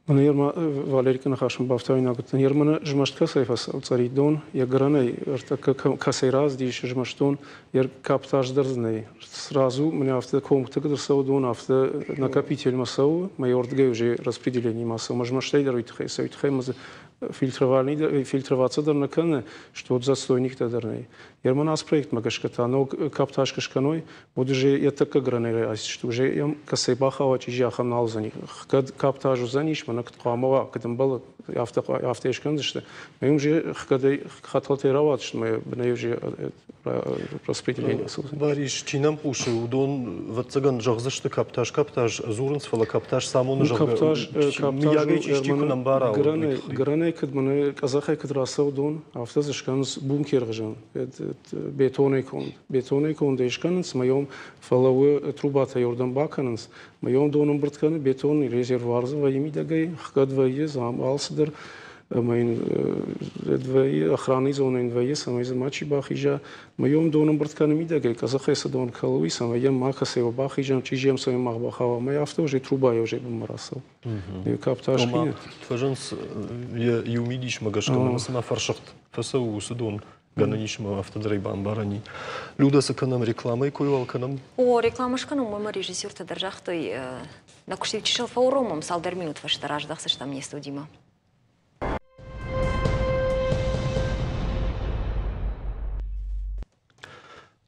Мӕнӕ ерма Валерикы ныхасмӕ бафтауинаг уыдтӕн. Ерманы змӕст кӕцӕй фӕцӕуы Цъӕритдон, йӕ гӕрӕнӕй ӕртӕккӕ кӕцӕй рацыдис змӕстдон, йӕ каптаж дӕр дзы нӕй. Сразу мӕнӕ афтӕ комты куыд ӕрцӕуы дон, афтӕ накопительмӕ цӕуы, мӕ уырдыгӕй уже распределениемӕ цӕуы. Мӕ змӕстӕй дӕр уый тыххӕй цӕуы, уый тыххӕй мӕ дзы фильтроваться дӕр нӕ кӕны, что отстойниктӕ дӕр нӕй. Ерман ацы проектмӕ гӕсгӕ та ног каптаж куы скӕной, уӕд уже йӕ тӕккӕ гранӕй айсдзысты, уже йӕм кӕцӕй бахауа чъизи, ахӕм нал уыдзӕни. Кӕд каптаж уыдзӕнис, мӕнӕ куыд хъуамӕ уа, куыд ӕмбӕлы, афтӕ афтӕ скӕндзысты. Мӕ уже хгӕдӕй хӕтӕлтӕй рауадзысты, мӕ бынӕй уже распределение ацӕудзӕн. Барис, чи нӕм хъусы, уыдон, ӕвӕццӕгӕн, зӕгъдзысты каптаж, каптаж дзурынц, фӕлӕ каптаж цы амоны, зӕгъгӕ, мыййагӕй чисти куы нӕ мбара. Гранӕй куыд мӕнӕ къӕдзӕхӕй куыд рацӕуы дон, афтӕ дзы скӕнынц бункер хуызӕн, бетонӕй конд. Бетонӕй кондӕй скӕнынц, мӕ йом фӕлӕууы трубатӕ йордӕм бакӕнынц, мӕ йом дон ӕмбырд кӕны, бетон резервуар дзы вӕййы мидӕгӕй, хгӕд вӕййы, алцыдӕр ӕмӕ йын вӕййы охраны зонӕ йын вӕййы, цӕмӕй дзы мачи бахиза. Мӕ йом дон ӕмбырд кӕны мидӕгӕй, къӕдзӕхӕй цы дон кӕлы, уый, цӕмӕй йӕм макӕцӕй бахизӕм, чъизи йӕм цӕмӕй мах бахауа. Мӕ афтӕ уже трубайӕ уже бынмӕ рацӕуы. Каптаж Фӕзынц йӕ иу мидисмӕ гӕсгӕ, мӕ цыма фӕрсыгъд фӕцӕуы уыцы дон. Гӕнӕн ис ӕмӕ афтӕ дӕр ӕй бамбарӕн и. Люда, цы кӕнӕм, рекламӕйы кой уал кӕнӕм? О, рекламӕ скӕнӕм, уымӕ режиссертӕ дӕр загътой, нӕ куыст иу чысыл фӕуромӕм, цалдӕр минут фӕстӕ раздӕхдзыстӕм не студимӕ.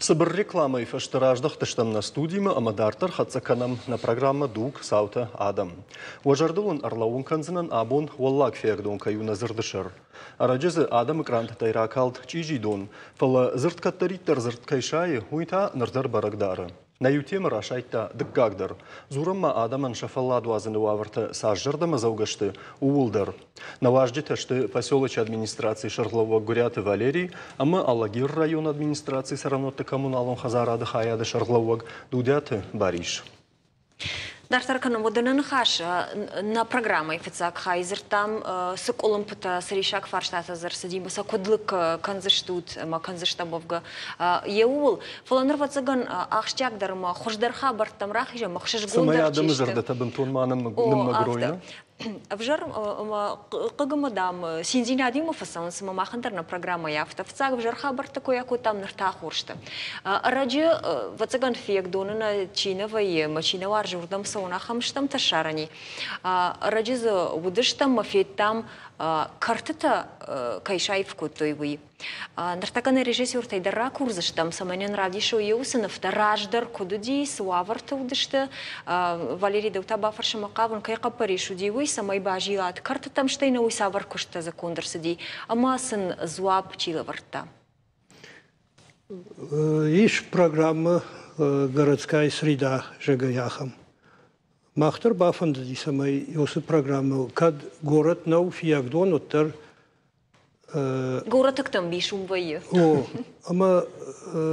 Цыбыр рекламӕйы фӕстӕ раздӕхтыстӕм нӕ студимӕ ӕмӕ дарддӕр хӕццӕ кӕнӕм нӕ программӕ «Дуг, цаутӕ, адӕм». Уӕ зӕрдыл уын ӕрлӕууын кӕндзынӕн, абон Уӕллаг Фиагдон кӕй у нӕ дзырды сӕр. Ӕрӕджы дзы адӕмы кърантытӕй ракалд чъизи дон, фӕлӕ дзырд кӕддӕриддӕр дзырд кӕй сайы, уый та ныр дӕр бӕрӕг дары. Нӕ иу темӕ расайдта дыккаг дӕр. Дзурӕм ма адӕмӕн сӕ фӕлладуадзыны уавӕртӕ цас зӕрдӕмӕдзӕугӕ сты, ууыл дӕр. Нӕ уазджытӕ сты поселочы администрацийы сӕргълӕууӕг Гуыриаты Валерий ӕмӕ Алагиры районы администрацийы цӕрӕнуӕтты коммуналон хӕдзарады хайады сӕргълӕууӕг Дудиаты Барис. Дарддӕр кӕнӕм уӕдӕ нӕ ныхас. Нӕ программӕйы фыццаг хайы дзырдтам, цы къуылымпытӕ, цы риссаг фарстатӕ дзы ӕрцыди ӕмӕ сӕ куыд лыг кӕндзыстут ӕмӕ кӕндзыстӕм уӕвгӕ йе ууыл. Фӕлӕ ныр, ӕвӕццӕгӕн, ахсджиагдӕр ӕмӕ хуыздӕр хабӕрттӕм рахизӕм, ӕхсызгондӕр Цӕмӕй адӕмы зӕрдӕтӕ бынтон ма ныммӕгуыр уой, Ӕвзӕр ӕмӕ хъыг ӕмӕ, дам, циндзинадимӕ фӕцӕуынц, ӕмӕ махӕн дӕр нӕ программӕйы афтӕ. Фыццаг ӕвзӕр хабӕрттӕ кой акодтам, ныр та хорзты. Ӕрӕджы, ӕвӕццӕгӕн, Фиагдоны нӕ чи нӕ вӕййы ӕмӕ чи нӕ уарзы, уырдӕм цӕуын, ахӕм стӕмтӕ ссарӕн и. Ӕрӕджы дзы уыдыстӕм ӕмӕ федтам, кӕртытӕ кӕй саив кодтой, уый. Ныртӕккӕ нӕ режиссертӕй дӕр ракурдзыстӕм, цӕмӕй нын равдисой йӕ уыцы нывтӕ, раздӕр куыд уыди, цы уавӕрты уыдысты. Валерий, дӕу та бафӕрсынмӕ хъавын, кӕй хъӕппӕрис уыди, уый, цӕмӕй базилат кӕртытӕм, стӕй нӕ уый цавӕр куысттӕ дзы конд ӕрцыди ӕмӕ сын дзуапп чи лӕвӕрдта? Ис программӕ «Городская среда», зӕгъгӕ, ахӕм. Мах дӕр бафӕндыди, цӕмӕй уыцы программӕ, кӕд горӕт нӕу, Фиагдон, уӕддӕр Горӕтӕгтӕм ис уым вӕййы. О, ӕмӕ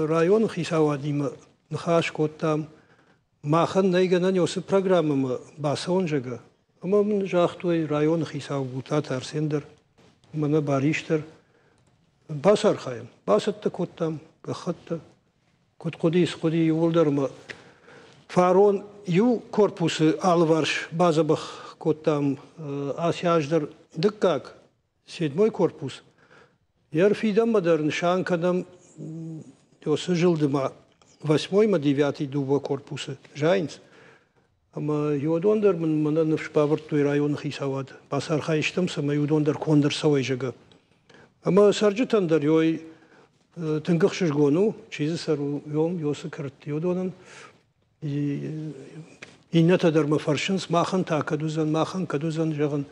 районы хицауадимӕ ныхас кодтам. Махӕн нӕй гӕнӕн уыцы программӕмӕ бацӕуын, зӕгъгӕ. Ӕмӕ мын загътой районы хицау Бутаты Арсен дӕр, мӕнӕ Барис дӕр. Бацархайӕм. Бацӕттӕ кодтам гӕххӕттӕ. Куыд хъуыди, цы хъуыди, иууылдӕр ӕмӕ фарон иу корпусы алыварс бадзӕбӕх кодтам, ацы аз дӕр дыккаг седьмой корпус. Йӕ фидӕнмӕ дӕр нысан кӕнӕм уыцы зылды ма восьмоймӕ девятый дыууӕ корпусы зайынц. Ӕмӕ уыдон дӕр мын мӕнӕ ныфс бавӕрдтой районы хицауад. Бацархайдтам, цӕмӕй уыдон дӕр конд ӕрцӕуой, зӕгъгӕ. Ӕмӕ цӕрджытӕн дӕр ёй тынг ӕхсызгон у, чи дзы цӕры, уым ёсы кӕртты уыдонӕн. Иннӕтӕ дӕр мӕ фӕрсынц, махӕн та кӕд уыдзӕн, махӕн кӕд уыдзӕн, зӕгъын.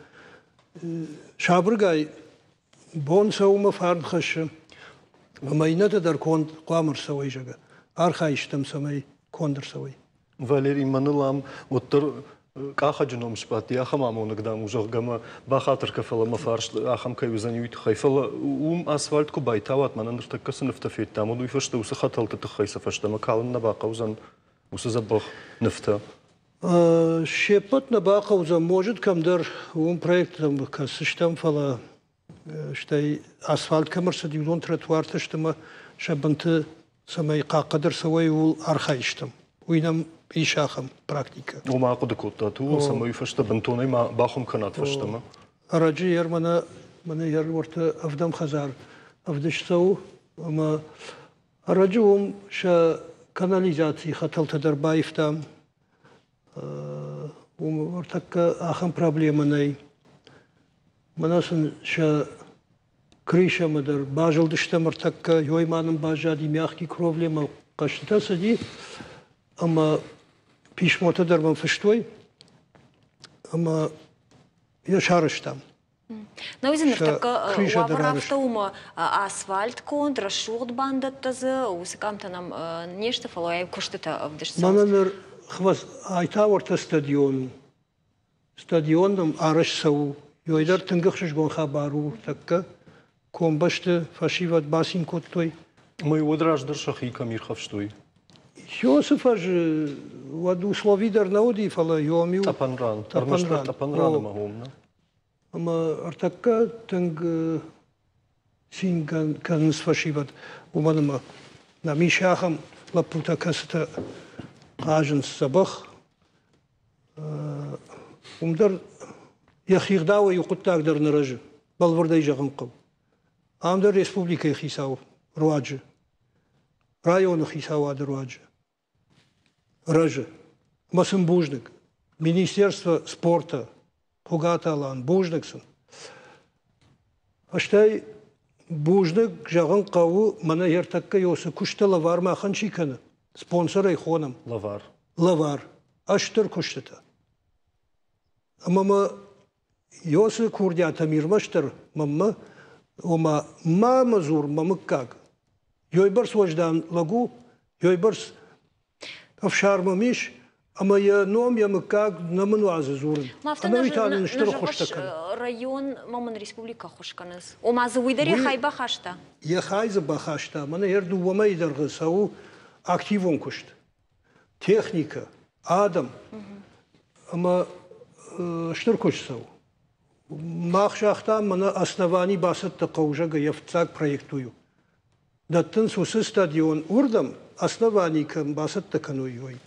Сабыргай бон цӕуы мӕ фарн хӕссы. Ӕмӕ иннӕтӕ дӕр конд хъуамӕ ӕрцӕуой, зӕгъгӕ. Архайдтам, цӕмӕй конд ӕрцӕуой. Валерий, мӕныл ам уӕддӕр къахӕджы ном сбадти, ахӕм амонӕг, дам, у, зӕгъгӕ, мӕ бахатыр кӕ, фӕлӕ мӕ фарст ахӕм кӕй уыдзӕни, уый тыххӕй. Фӕлӕ уым асфальт куы байтауат, мӕнӕ ныртӕккӕ цы нывтӕ федтам, уӕд уый фӕстӕ уыцы хӕтӕлты тыххӕй сӕ фӕстӕмӕ калын нӕ бахъӕудзӕн уыцы дзӕбӕх нывтӕ? Се ппӕт нӕ бахъӕудзӕн, может, кӕмдӕр уым проекттӕм кӕсдзыстӕм, фӕлӕ стӕй асфальт кӕм ӕрцыди, уыдон тротуартӕ сты ӕмӕ сӕ бынты цӕмӕй хъахъхъӕд ӕрцӕуой, ууыл архайдзыстӕм. Уый нӕм ис ахӕм практикӕ. Ома ахъуыды кодтат ууыл, цӕмӕй фӕстӕ бынтонӕй ма бахуым кӕнат фӕстӕмӕ? Ӕрӕджы йӕ мӕнӕ мӕнӕ йӕ уӕртӕ ӕвдӕм хӕдзар ӕвдыст цӕуы ӕмӕ ӕрӕджы уым сӕ канализацийы хӕтӕлтӕ дӕр баивтам. Уым ӕртӕккӕ ахӕм проблемӕ нӕй. Мӕнӕ сын сӕ крышӕмӕ дӕр базылдыстӕм ӕртӕккӕ, ёй ма нын баззади мягкий кровлемӕ хъӕзтытӕ цыди ӕмӕ писмотӕ дӕр мӕм фыстой ӕмӕ йӕ сарӕзтам. Науидзы ныртӕккӕ уавӕр афтӕ у, ӕмӕ асфальт конд, рӕсугъд бандӕттӕ дзы, уыцы къамтӕ нӕм не сты, фӕлӕ куыстытӕ ӕвдыст цӕуынц. Мӕнӕ ныр ай та уӕртӕ стадион у. Стадион нӕм арӕзт цӕуы. Ёй дӕр тынг ӕхсызгон хабар у тӕккӕ. Комбӕсты фӕсивӕд бацин кодтой. Ӕмӕ уӕд раздӕр сӕхи кӕм ирхӕфстой? Ёсы фӕзы уӕд услови дӕр нӕ уыди, фӕлӕ ём-иу... Тъӕпӕн ран. Ӕрмӕстдӕр тъӕпӕн ран ӕмӕ гом, нӕ? Ӕмӕ ӕртӕккӕ тынг цин кӕнынц фӕсивӕд, уымӕн ӕмӕ нӕм ис ахӕм лӕппутӕ, кӕцытӕ хъазынц дзӕбӕх. Уым дӕр йӕхи гъдауӕй иу хъуыддаг дӕр нӕ рӕзы, бӕлвырдӕй зӕгъын хъӕуы. Ам дӕр республикӕйы хицау руаджы, районы хицауады руаджы рӕзы. Ӕмӕ сын бузныг. Министерство спорта, Хуыгаты Алан, бузныг сын. Стӕй Бузныг зӕгъын хъӕуы, мӕнӕ ӕртӕккӕ цы куысты лӕвар махӕн чи кӕны, спонсорӕй хонӕм. Лӕвар. Лӕвар. Ӕстыр куыстытӕ. Ӕмӕ мӕ Ёсы курдиатӕм ирмӕстдӕр мӕнмӕ, ома ма мӕ дзур мӕ мыггаг. Ёйбӕрц уӕздан лӕг у, ёйбӕрц ӕфсарм ис, ӕмӕ йӕ ном, йӕ мыггаг нӕ мын уадзы дзурын. Ӕмӕ уый та нын стыр ӕххуыстӕ кӕны. Район ма мын республикӕ ӕххуыс кӕнынц. Ома дзы уый дӕр йӕ хай бахаста? Йӕ хай дзы бахаста. Мӕнӕ йӕ дыууӕ мӕйы дӕргъы цӕуы активон куыст. Техникӕ, адӕм ӕмӕ стыр куыст цӕуы. Мах загътам, мӕнӕ основани бацӕттӕ хъӕуы, зӕгъгӕ, йӕ фыццаг проект уый у. Дӕттынц уыцы стадион уырдӕм, основани кӕм бацӕттӕ кӕной, уый.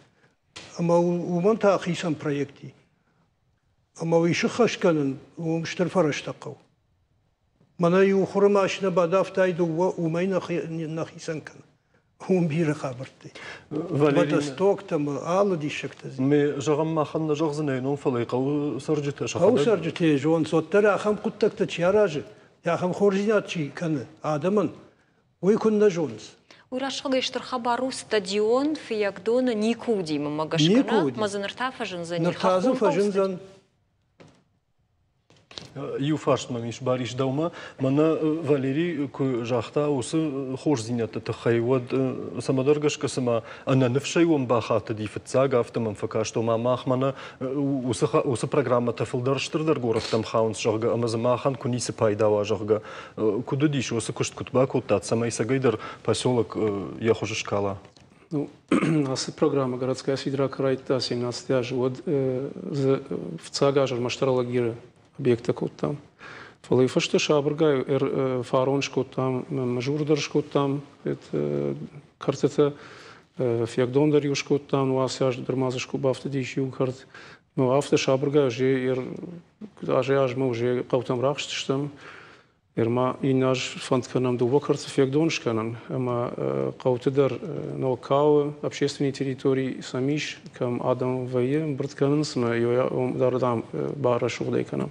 Ӕмӕ уымӕн та хицӕн проект и. Ӕмӕ уый сыххӕст кӕнын уым стыр фӕрӕзтӕ хъӕуы. Мӕнӕ иу хуры машинӕ бадавтай дыууӕ, уымӕй нӕ хицӕн кӕны. Уым бирӕ хабӕрттӕ. Водостоктӕ ӕмӕ алы диссӕгтӕ. Ме зӕгъӕм, махӕн нӕ зӕгъдзынӕ ном, фӕлӕ хъӕуы цӕрджытӕ сӕхӕдӕг. Хъӕуы цӕрджытӕ зонынц, уӕддӕр ахӕм хъуыддӕгтӕ чи аразы, ахӕм хорздзинад чи кӕны адӕмӕн, уый куыннӕ зонынц. Уый рӕсугъдӕй стыр хабар у, стадион Фыййагдоны никуы уыди, мӕнмӕ гӕсгӕ, нӕ? Мӕ дзы ныр та фӕзындзӕни. Ныр та дзы фӕзындзӕн. Иу фарст мӕм ис, Барис, дӕумӕ. Мӕнӕ Валерий куы загъта уыцы хорздзинӕдты тыххӕй, уӕд цӕмӕдӕр гӕсгӕ цыма ӕнӕныфсӕй уӕм бахатыди фыццаг, афтӕ мӕм фӕкаст, ома мах мӕнӕ уыцы программӕтӕ фылдӕр стырдӕр горӕттӕм хауынц, зӕгъгӕ, ӕмӕ дзы махӕн куы ницы пайда уа, зӕгъгӕ. Куыд уыдис уыцы куыст, куыд бакодтат, цӕмӕй цӕгӕйдӕр поселок йӕ хуыз скала? Ну, ацы программӕ «Городская среда» куы райдыдта 17 азы, уӕд дзы фыццаг аз ӕрмӕстдӕр Алагиры объекттӕ кодтам. Фӕлӕ фӕстӕ сабыргай фарон скодтам, мызур дӕр скодтам, кӕртытӕ, фегдон дӕр иу скодтам, ну ацы аз дӕр ма дзы бафтыдис иу кӕрт. Ну, афтӕ сабыргай азӕй-азмӕ уже хъӕутӕм рахызтыстӕм. Нырма иннӕ аз фӕнд кӕнӕм дыууӕ кӕрцы фегдон скӕнын ӕмӕ хъӕуты дӕр Ногхъӕуы общественный территори сӕм ис, кӕм адӕм вӕййы, ӕмбырд кӕнынц ӕмӕ уым дӕр дам барӕсугъдӕй кӕнӕм.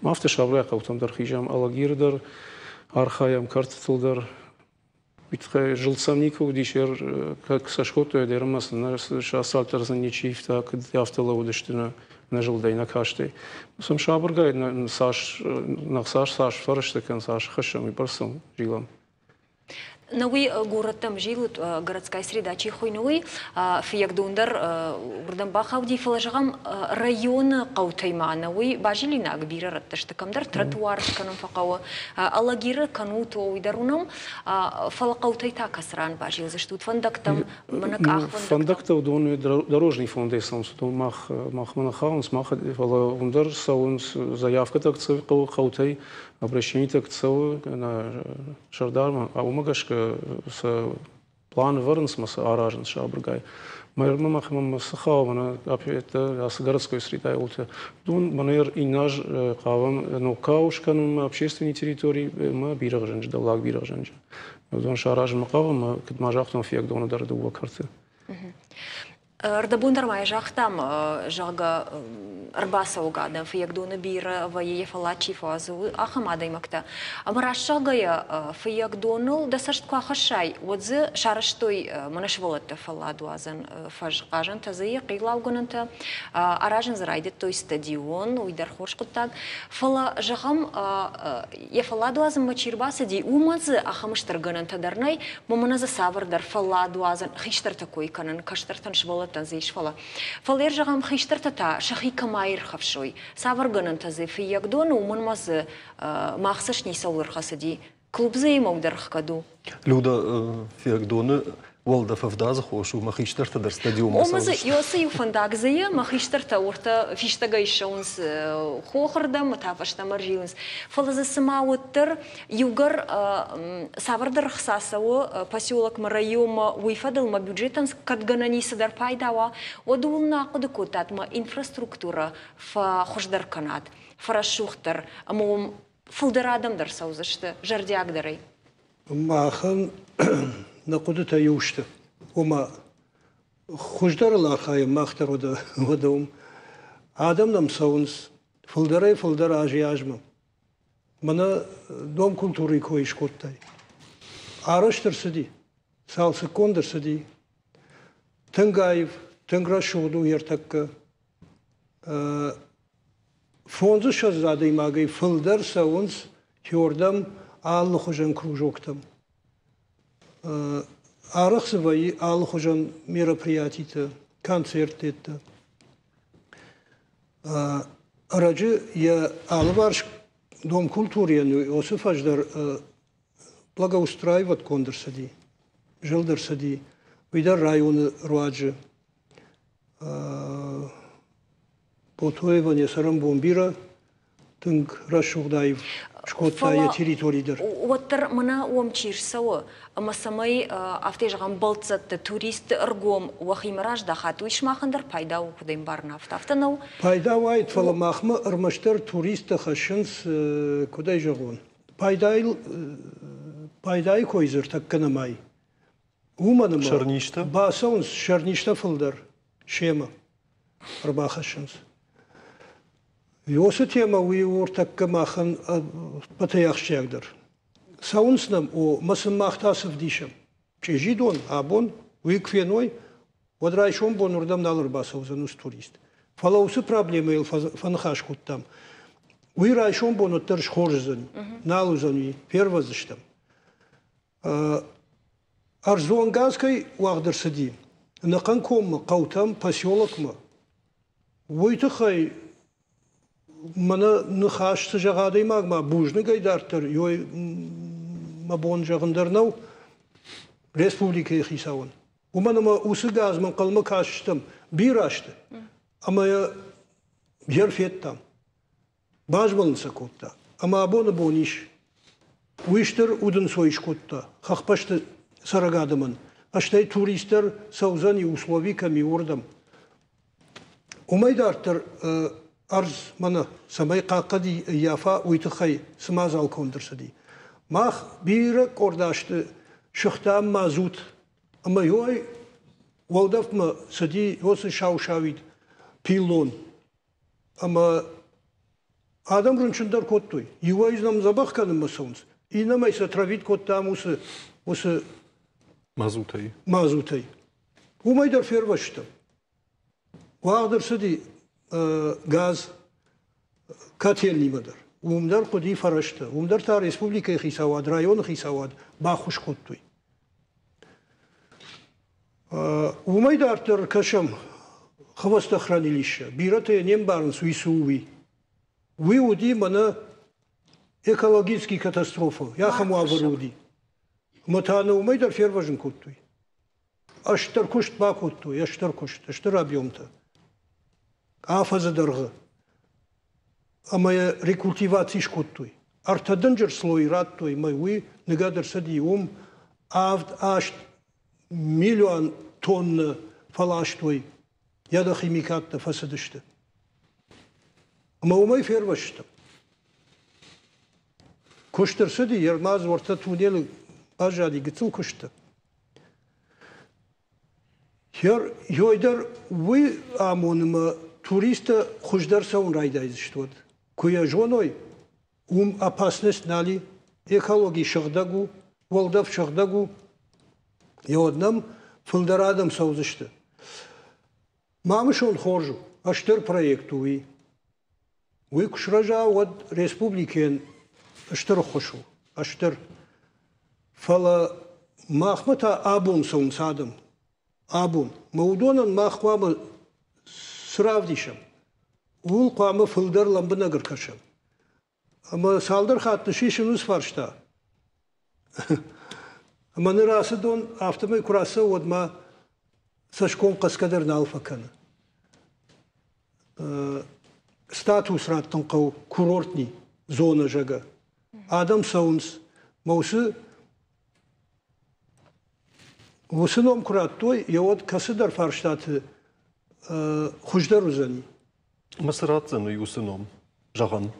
Ма афтӕ сабыргай хъӕутӕм дӕр хизӕм, Алагиры дӕр архайӕм, кӕртытыл дӕр. Уый тыххӕй зылд сӕм никуы уыдис, кӕд сӕ скодтой, дӕр ӕмӕ сын сӕ цалдӕр сын ничи ивта, куыд афтӕ лӕууыдысты нӕ нӕ зылдӕй, нӕ кастӕй. Сӕм сабыргай цас нӕ цас цас фӕрӕзтӕ кӕн, цас хӕссӕм, уый бӕрц сӕм зилӕм. На уый горӕттӕм зилут, городская среда чи хуыйны, уый Фыййагдон дӕр уырдӕм бахауди, фӕлӕ зӕгъӕм, районы хъӕутӕй ма нӕ уый базилинаг бирӕ рӕтты сты, кӕмдӕр тротуар скӕнын фӕхъӕуы, Алагиры кӕнут, уый дӕр уынӕм, фӕлӕ хъӕутӕй та кӕцы ран базилдзыстут фӕндӕгтӕм, мӕнӕ къахвӕндӕгтӕм? Фӕндӕгтӕ уыдон дорожный фондӕй цӕуынц, уыдон мах махмӕ нӕ хауынц, мах, фӕлӕ уым дӕр цӕуынц заявкӕтӕ цӕуы хъӕутӕй, обращенитӕ цӕуы нӕ сӕрдармӕ, уымӕ гӕсгӕ сӕ план ӕвӕрынц ӕмӕ сӕ аразынц сабыргай. Мӕ махмӕ цы хауы, мӕнӕ ацы городской средайы уылты, уыдон мӕнӕ иннӕ аз хъавӕм ног кау скӕнынмӕ общественный территори ӕмӕ Бирӕгъзӕнджы, Дӕллаг Бирӕгъзӕнджы. Уыдон саразынмӕ хъавӕм, куыд ма загътон, Фиагдоны дӕр дыууӕ кӕрты. Ӕрдӕбон дӕр ма йӕ загътам, зӕгъгӕ, ӕрбацӕуӕг адӕм Фыййагдоны бирӕ вӕййы, йӕ фӕллад чи фӕуадзы, ахӕм адӕймӕгтӕ. Ӕмӕ раст зӕгъгӕйӕ, Фыййагдоныл дӕ цӕст куы ахӕссай, уӕд дзы сарӕзтой мӕнӕ сывӕллӕтты фӕлладуадзӕн фӕз, хъазӕнтӕ дзы и, хъилаугӕнӕнтӕ, аразын дзы райдыдтой стадион, уый дӕр хорз хъуыддаг. Фӕлӕ, зӕгъӕм, йӕ фӕлладуадзынмӕ чи рбацыди, уымӕн дзы ахӕм стыр гӕнӕнтӕ дӕр нӕй, мӕнӕ дзы цавӕрдӕр фӕлладуадзӕн хистӕртӕ кой кӕнын, кӕстӕртӕн, сывӕллӕттӕн дзы ис, фӕлӕ. Фӕлӕ зӕгъӕм, хистӕртӕ та сӕхи кӕм аирхӕфсой, цавӕр гӕнӕнтӕ дзы Фыййагдоны, уымӕн ма дзы мах цӕст ницӕуыл ӕрхӕцыди. Клуб дзы ӕмӕ дӕр ӕхгӕд у. Люда, Фыййагдоны уӕлдӕф ӕвдадзы хос у, мӕ хистӕртӕ дӕр стадионмӕ Ома дзы Иосы иу фӕндаг дзы и, мӕ хистӕртӕ уыртӕ фистӕгӕй ссӕуынц хохырдӕм, та фӕстӕмӕ ӕрзилынц. Фӕлӕ дзы цыма уӕддӕр иугӕр цавӕрдӕр ӕхца цӕуы поселокмӕ, районмӕ, уый фӕдыл мӕ бюджетӕн кӕд гӕнӕн и цыдӕр пайда уа, уӕд ууыл нӕ ахъуыды кодтат, мӕ инфраструктурӕ фӕхуыздӕр кӕнат, фӕрӕсугъддӕр ӕмӕ уым фылдӕр адӕм дӕр цӕудзысты зӕрдиагдӕрӕй. Махӕн нӕ хъуыдытӕ иу сты. Ома, хуыздӕрыл архайӕм мах дӕр уӕдӕ уым. Адӕм нӕм цӕуынц фылдӕрӕй-фылдӕр азӕй-азмӕ. Мӕнӕ дом культурӕйы кой скодтай. Арӕзт ӕрцыди, цалцӕггонд ӕрцыди. Тынг аив, тынг рӕсугъд у ӕртӕккӕ. Фондзыссӕдз адӕймагӕй фылдӕр цӕуынц хиордӕм алыхуызӕн кружоктӕм. Арӕх дзы вӕййы алыхуызӕн мероприятитӕ, концерттӕ. Ӕрӕджы йӕ алыварс дом культурӕйӕн уыцы фӕз дӕр благоустраивать конд ӕрцыди, зылд ӕрцыди, уый дӕр районы руаджы. Ботоевӕн йӕ цӕрӕнбон бирӕ, тынг рӕсугъд аив скодта йӕ территори дӕр. Уӕддӕр мӕнӕ уӕм чи рцӕуы, ӕмӕ цӕмӕй, афтӕ зӕгъӕм, бӕлццӕтты, туристты ӕргом уӕхимӕ раздахат, уый сымахӕн дӕр пайда у, куыд ӕмбарын, афтӕ, афтӕ нӕу? Пайда уаид, фӕлӕ махмӕ ӕрмӕстдӕр туристтӕ хӕссынц, куыд ӕй зӕгъон, пайдайыл, пайдайы кой дзы ӕртӕккӕ нӕмай. Уымӕн ӕмӕ Сӕрнизтӕ? бацӕуынц сӕрнизтӕ фылдӕр семӕ ӕрбахӕссынц. Уыцы темӕ уый у ӕртӕккӕ махӕн ӕппӕтӕй ахсджиагдӕр. Цӕуынц нӕм, о, мӕ сын мах та цы вдисӕм? Чъизидон абон уый куы феной, уӕд райсом бон уырдӕм нал ӕрбацӕудзӕн уыцы турист. Фӕлӕ уыцы проблемӕйыл фӕныхас кодтам. Уый райсом бон уӕддӕр схорз уыдзӕни, нал уыдзӕни, фервӕздзыстӕм. Ӕрдзон газ кӕй уагъд ӕрцыди ӕнӕхъӕн коммӕ, хъӕутӕм, поселокмӕ, уый тыххӕй мӕнӕ ныхас цы зӕгъа адӕймагмӕ бузныгӕй дарддӕр, ёй мӕ бон зӕгъын дӕр нӕу республикӕйы хицауӕн. Уымӕн ӕмӕ уыцы газмӕ ӕнхъӕлмӕ кастыстӕм бирӕ азты ӕмӕ йӕ йер федтам. Базмӕлын сӕ кодта. Ӕмӕ абоны бон ис. Уый стыр удӕнцой скодта хӕхбӕсты цӕрӕг адӕмӕн. Стӕй турист дӕр цӕудзӕни услови кӕм и, уырдӕм. Уымӕй дарддӕр ӕрдз мӕнӕ цӕмӕй хъахъхъӕд ӕййафа, уый тыххӕй цы мадзал конд ӕрцыди. Мах бирӕ къорд азты сыгътам мазут ӕмӕ ёй уӕлдӕфмӕ цыди уыцы сау-сауид пиллон. Ӕмӕ адӕм рынчын дӕр кодтой. Иуӕй нӕм дзӕбӕх кӕнынмӕ цӕуынц, иннӕмӕй сӕ травит кодтам уыцы уыцы мазутӕй. Мазутӕй. Уымӕй дӕр фервӕзтӕн. Уагъд ӕрцыди газ котельнимӕ дӕр. Уым дӕр хъуыди фӕрӕзтӕ. Уым дӕр та республикӕйы хицауад, районы хицауад баххуыс кодтой. Уымӕй дарддӕр кӕсӕм хвостохранилище. Бирӕтӕ йӕ не мбарынц, уый цы у, уый. Уый уыди мӕнӕ экологический катастрофа, ахӕм уавӕры уыди. Ӕмӕ та нӕ уымӕй дӕр фервӕзын кодтой. Стыр куыст бакодтой, стыр куыст, стыр объемтӕ. Афӕдзы дӕргъы. Ӕмӕ йӕ рекультиваци скодтой. Ӕртӕ дынджыр слой радтой, ӕмӕ уый ныгӕд ӕрцыди уым 7-8 миллион тонны фӕластой, ядохимикаттӕ фӕцыдысты. Ӕмӕ уымӕй фервӕзтыстӕм. Куыст ӕрцыди, Ермаз уӕртӕ туннелы баззади гыццыл куысты. Ёй дӕр уый амоны мӕ туристтӕ хуыздӕр цӕуын райдайдзысты уӕд. Куы йӕ зоной, уым опасность нал и, экологи сыгъдӕг у, уӕлдӕф сыгъдӕг у, еуӕд нӕм фылдӕр адӕм цӕудзысты. Мамысон хорз у, стыр проект у уый. Уый куы сырӕза, уӕд республикӕйӕн стыр ӕххуыс у, стыр. Фӕлӕ махмӕ та абон цӕуынц адӕм. Абон. Мӕ уыдонӕн мах хъуамӕ цы равдисӕм, ууыл хъуамӕ фылдӕр лӕмбынӕг ӕркӕсӕм. Ӕмӕ цалдӕр хатты сисын уыцы фарста. Ӕмӕ ныр ацы дон афтӕмӕй куы рацӕуы, уӕд ма цӕсгом хъӕцгӕ дӕр нал фӕкӕны. Статус раттын хъӕуы курортни зонӕ, зӕгъгӕ. Адӕм цӕуынц. Мӕ уыцы уыцы ном куы радтой, йӕ уӕд кӕцыдӕр фарстаты хуыздӕр уыдзӕни. Ӕмӕ цы ратдзӕн уый уыцы ном, зӕгъӕн?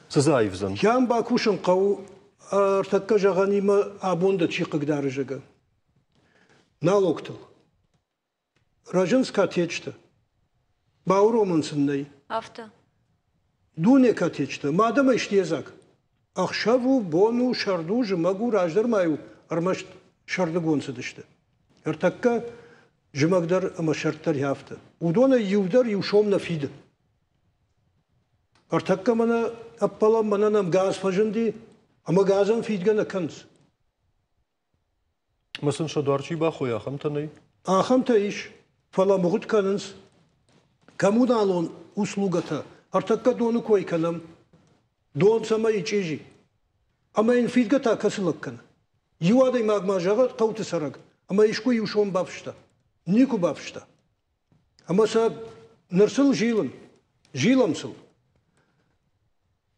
Цы дзы аивдзӕн? Кӕм бакусын хъӕуы, ӕртӕккӕ зӕгъӕнимӕ абон дӕ чи хъыгдары, зӕгъгӕ. Налогтыл. Рӕзынц коттеджтӕ. Бауромын сын нӕй. Афтӕ. Дуне коттеджтӕ. Мадӕмӕй сты едзаг. Ӕхсӕв у, бон у, сӕрд у, зымӕг у, раздӕр ма-иу ӕрмӕст сӕрдыгон цыдысты. Ӕртӕккӕ зымӕг дӕр ӕмӕ сӕрд дӕр афтӕ. Уыдонӕй иу дӕр иу сом нӕ фиды. Ӕртӕккӕ мӕнӕ ӕппӕлӕм, мӕнӕ нӕм газ фӕзынди, ӕмӕ газӕн фидгӕ нӕ кӕнынц. Ӕмӕ сын сӕ дуар чи бахойы, ахӕмтӕ нӕй? Ахӕмтӕ ис, фӕлӕ мгъуыд кӕнынц. Коммуналон услугӕтӕ ӕртӕккӕ доны кой кӕнӕм. Дон цӕмӕй чъизи? Ӕмӕ йын фидгӕ та кӕцы лӕг кӕны? Иу адӕймаг ма зӕгъӕд хъӕуты цӕрӕг, ӕмӕ искуы иу сом бафыста. Никуы бафыста. Ӕмӕ сӕ ныр сыл зилын, зилӕм сыл.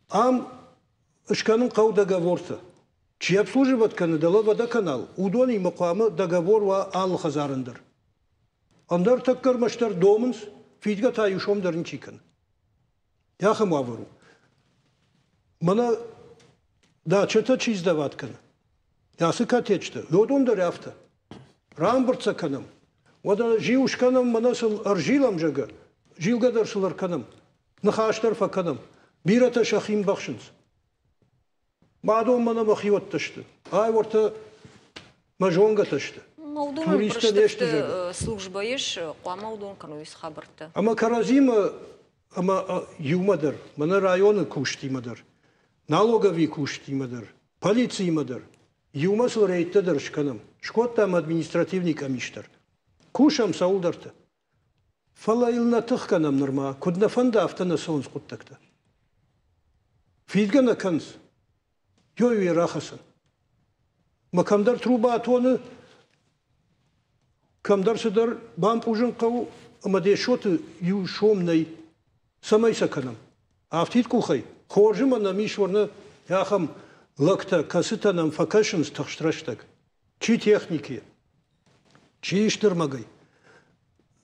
Ам скӕнын хъӕуы договортӕ. Чи обслуживать кӕны дӕлӕ водоканал, уыдонимӕ хъуамӕ договор уа алы хӕдзарӕн дӕр. Ӕндӕр тӕккӕ ӕрмӕстдӕр домынц, фидгӕ та иу сом дӕр ничи кӕны. Ахӕм уавӕр у. Мӕнӕ дачӕтӕ чи сдават кӕны, ацы коттеджтӕ, уыдон дӕр афтӕ. Рамбырд сӕ кӕнӕм. Уӕдӕ зиу скӕнӕм, мӕнӕ сыл ӕрзилӕм, зӕгъгӕ, зилгӕ дӕр сыл ӕркӕнӕм. Ныхас дӕр фӕкӕнӕм. Бирӕтӕ сӕхи мбӕхсынц. Мадон мӕнӕ мӕхиуӕттӕ сты. Ай уӕртӕ мӕ зонгӕтӕ сты. Туристтӕ не сты, зӕгъгӕ. Службӕ ис, хъуамӕ уыдон кӕной хабӕрттӕ. Ӕмӕ кӕрӕдзимӕ ӕмӕ иумӕ дӕр, мӕнӕ районы кустимӕ дӕр, налоговый кустимӕ дӕр, полициимӕ дӕр, иумӕ сыл рейдтӕ дӕр скӕнӕм. Скодтам административный къамис дӕр. Кусӕм цӕуылдӕрты. Фӕлӕ йыл нӕ тых кӕнӕм нырма, куыд нӕ фӕнды, афтӕ нӕ цӕуынц хъуыддӕгтӕ. Фидгӕ нӕ кӕнынц. Ёй уе рахӕцын. Мӕ кӕмдӕр труба атоны, кӕмдӕр цыдӕр бампъузын хъӕуы, ӕмӕ де соты иу сом нӕй. Цӕмӕй сӕ кӕнӕм? Афтид къухӕй. Хорзы ма нӕм ис уырны ахӕм лӕгтӕ, кӕцытӕ нӕм фӕкӕсынц тыхст рӕстӕг. Чи техники, чи стырмӕгӕй,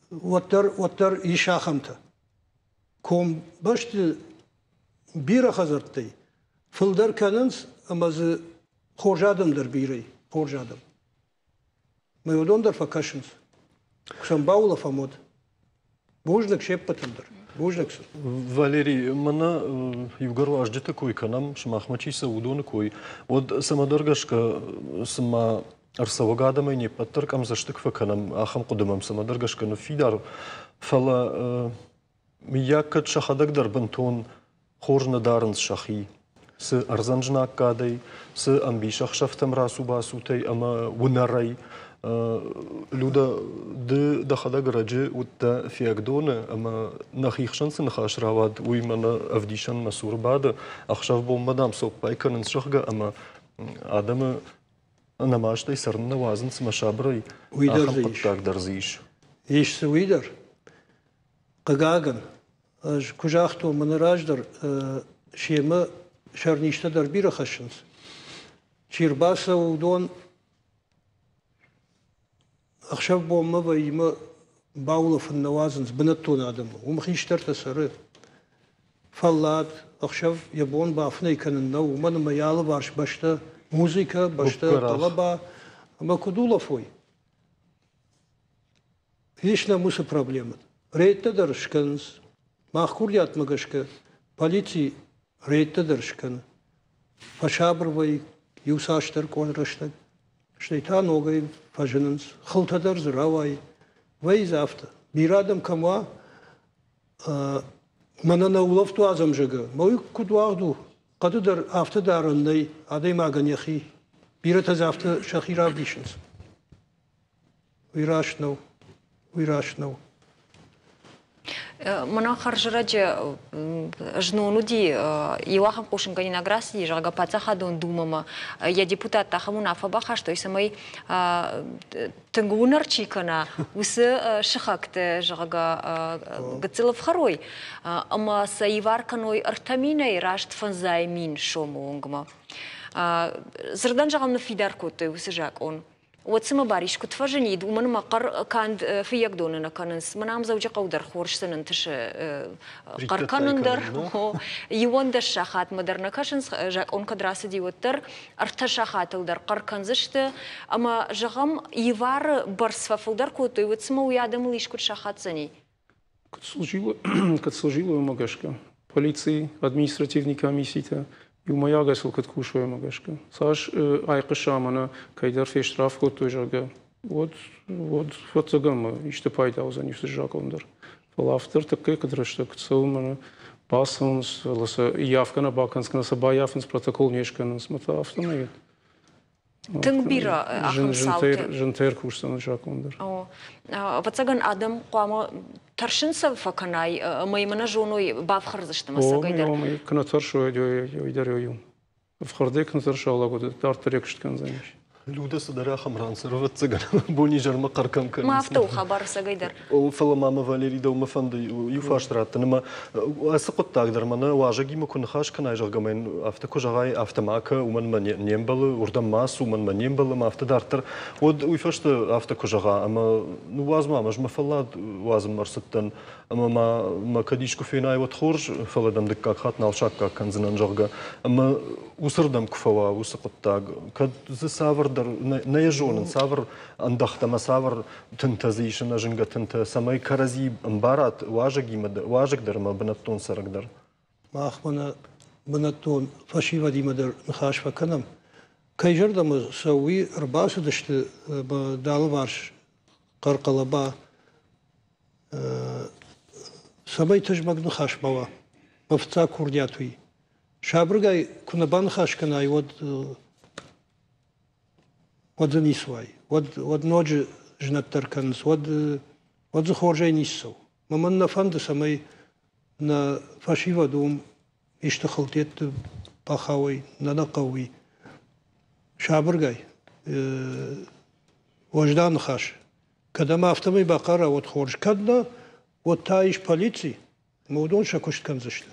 уӕддӕр, уӕддӕр ис ахӕмтӕ. Комбӕсты бирӕ хӕдзӕрттӕй фылдӕр кӕнынц ӕмӕ дзы хорз адӕм дӕр бирӕ и, хорз адӕм. Мӕ уыдон дӕр фӕкӕсынц. Куы сӕм баулӕфӕм, уӕд. Бузныг се ппӕтӕн дӕр. Бузныг сын. Валерий, мӕнӕ иугӕр уазджыты кой кӕнӕм, сымахмӕ чи цӕуы, уыдоны кой, уӕд цӕмӕдӕр гӕсгӕ цыма ӕрцӕуӕг адӕмӕй не ппӕт дӕр къӕмдзӕстыг фӕкӕнӕм, ахӕм хъуыды мӕм цӕмӕдӕр гӕсгӕ ныффидар. Фӕлӕ мыййаг кӕд сӕхӕдӕг дӕр бынтон хорз нӕ дарынц сӕхи, цы ӕрдзӕн знаггадӕй, цы ӕмбисӕхсӕвтӕм рацу-бацутӕй ӕмӕ уынӕрӕй. Люда, ды дӕхӕдӕг раджы уыдтӕ Фиагдоны ӕмӕ нӕхи хсӕн цы ныхас рауад, уый мӕнӕ ӕвдисӕн мӕ цуры бады. Ӕхсӕв-бонмӕ, дам, цоппай кӕнынц, зӕгъгӕ, ӕмӕ адӕмы ӕнӕмастӕй цӕрын нӕ уадзынц ӕмӕ сабырӕй Уый дӕр ахӕм дзы ис. хъуыддаг дӕр дзы ис. Ис дзы уый дӕр. Хъыгагӕн, ӕз куы загътон, мӕнӕ раздӕр семӕ сӕрнизтӕ дӕр бирӕ хӕссынц. Чи рбацӕуы, уыдон ӕхсӕв-бонмӕ вӕййы баулӕфын нӕ уадзынц бынӕттон адӕмы. Уым хистӕртӕ цӕры. Фӕллад, ӕхсӕв йӕ бон бафынӕй кӕнын нӕу, уымӕн ӕмӕ йӕ алыварс бӕстӕ музыкӕ, бӕстӕ хъӕлӕба, ӕмӕ куыд улӕфой? Ис нӕм уыцы проблемӕ. Рейдтӕ дӕр скӕнынц. Мах курдиатмӕ гӕсгӕ полици рейдтӕ дӕр скӕны. Фӕсабыр вӕййы иуцасдӕр къорд рӕстӕг. Стӕй та ногӕй фӕзынынц. Хылтӕ дӕр дзы рауайы. Вӕййы дзы афтӕ. Бирӕ адӕм кӕм уа, мӕнӕ нӕ улӕфт уадзӕм, зӕгъгӕ, мӕ уый куыд уагъд у? Хъӕды дӕр афтӕ дарӕн нӕй адӕймагӕн йӕхи. Бирӕтӕ дзы афтӕ сӕхи равдисынц. Уый раст нӕу. Уый раст нӕу. Мӕнӕ хӕрзрӕджы знон уыди иу ахӕм хъусынгӕнинаг рацыди, зӕгъгӕ, Паддзахадон Думӕмӕ йӕ депутаттӕ ахӕм уынаффӕ бахастой, цӕмӕй тынг уынӕр чи кӕна, уыцы сыхӕгты, зӕгъгӕ, гыццыл ӕфхӕрой ӕмӕ сӕ ивар кӕной 3000-ӕй раст 5000 сомы онгмӕ. Дзырдӕн зӕгъӕм, ныффидар кодтой уыцы закъон. Уӕд цымӕ Барис куыд фӕзынид, уымӕн ӕмӕ хъӕр канд Фыййагдоны нӕ кӕнынц. Мӕнӕ ам Дзӕуджыхъӕу дӕр хорз сын ӕнтысы хъӕр кӕнын дӕр. 11 сахатмӕ дӕр нӕ кӕсынц, закъон кӕд рацыди, уӕддӕр ӕртӕ сахатыл дӕр хъӕр кӕндзысты. Ӕмӕ, зӕгъӕм, ивары бӕрц фӕфылдӕр кодтой, уӕд цымӕ уый адӕмыл искуыд сахаддзӕни? Куыд служила, уымӕ гӕсгӕ полици, административный комисситӕ, Иумӕйагӕй сыл куыд кусой, уымӕ гӕсгӕ. Цас айхъуыса мӕнӕ кӕйдӕр фестраф кодтой, зӕгъгӕ, уӕд, уӕд фӕццӕгӕн исты пайда уыдзӕнис уыцы закъон дӕр. Фӕлӕ афтӕ ӕртыккӕй куыд рӕстӕг куыд цӕуы, мӕнӕ бацӕуынц, фӕлӕ сӕ ййафгӕ нӕ бакӕнынц, кӕнӕ сӕ баййафынц, протокол не скӕнынц, мӕ та афтӕмӕй Тынг бирӕ ахӕм цаутӕ. Зынтӕ ӕркусдзӕн закъон дӕр. Ӕвӕццӕгӕн, адӕм хъуамӕ тӕрсын сӕ фӕкӕнай ӕмӕ йын нӕ зоной, бафхӕрдзысты мӕ цӕгӕйдӕр. Куы нӕ тӕрсой, уый дӕр иу. Ӕфхӕрдӕй куы нӕ тӕрса лӕг, уӕд дарддӕр йӕ куыст кӕндзӕнис. Людӕ цыдӕр ахӕм ран цӕры, ӕвӕццӕгӕн, бонизӕрмӕ хъӕр кӕм кӕнынц. Ма афтӕ у хабар ӕцӕгӕйдӕр. Фӕлӕ ма мӕ Валери дӕумӕ фӕнды иу фарст раттын ӕмӕ ацы хъуыддаг дӕр мӕнӕ уазӕгимӕ куы ныхас кӕнай, зӕгъгӕ, мӕ йын афтӕ куы зӕгъай, афтӕ ма кӕ, уымӕн мӕ не мбӕлы, уырдӕм ма ацу, уымӕн мӕ не мбӕлы, ӕмӕ афтӕ дарддӕр, уӕд уый фӕстӕ афтӕ куы зӕгъа, ӕмӕ ныууадз ма, ӕз мӕ фӕллад уадзынмӕ ӕрцыдтӕн, ӕмӕ ма мӕ кӕд искуы фенай, уӕд хорз, фӕлӕ дӕм дыккаг хатт нал саккаг кӕндзынӕн, зӕгъгӕ. Ӕмӕ уыцырдӕм куы фӕуа уыцы хъуыддаг, кӕд дзы цавӕрдӕр, нӕ йӕ зонын, цавӕр ӕндӕхтӕ ӕмӕ цавӕр тынтӕ дзы ис, ӕнӕзынгӕ тынтӕ, цӕмӕй кӕрӕдзи ӕмбарат уазӕгимӕ, уазӕг дӕр ӕмӕ бынӕттон цӕрӕг дӕр. Мах мӕнӕ бынӕттон фӕсивӕдимӕ дӕр ныхас фӕкӕнӕм. Кӕй зӕрдӕмӕ сӕ уый ӕрбацыдысты дӕ алыварс хъӕр-хъӕлӕба, цӕмӕй тызмӕг ныхас ма уа. Мӕ фыццаг курдиат уый. Сабыргай куы нӕ баныхас кӕнай, уӕд уӕд дзы ницы уай. Уӕд, уӕд ноджы знӕтдӕр кӕнынц, уӕд, уӕд дзы хорзӕй ницы цӕуы. Мӕн нӕ фӕнды, цӕмӕй нӕ фӕсивӕд уым исты хылтетты бахауой, нӕ нӕ хъӕуы. Сабыргай, уӕздан ныхас. Кӕд ӕмӕ афтӕмӕй бахъара, уӕд хорз. Кӕд нӕ, уӕд та ис полици, ӕмӕ уыдон сӕ куыст кӕндзысты.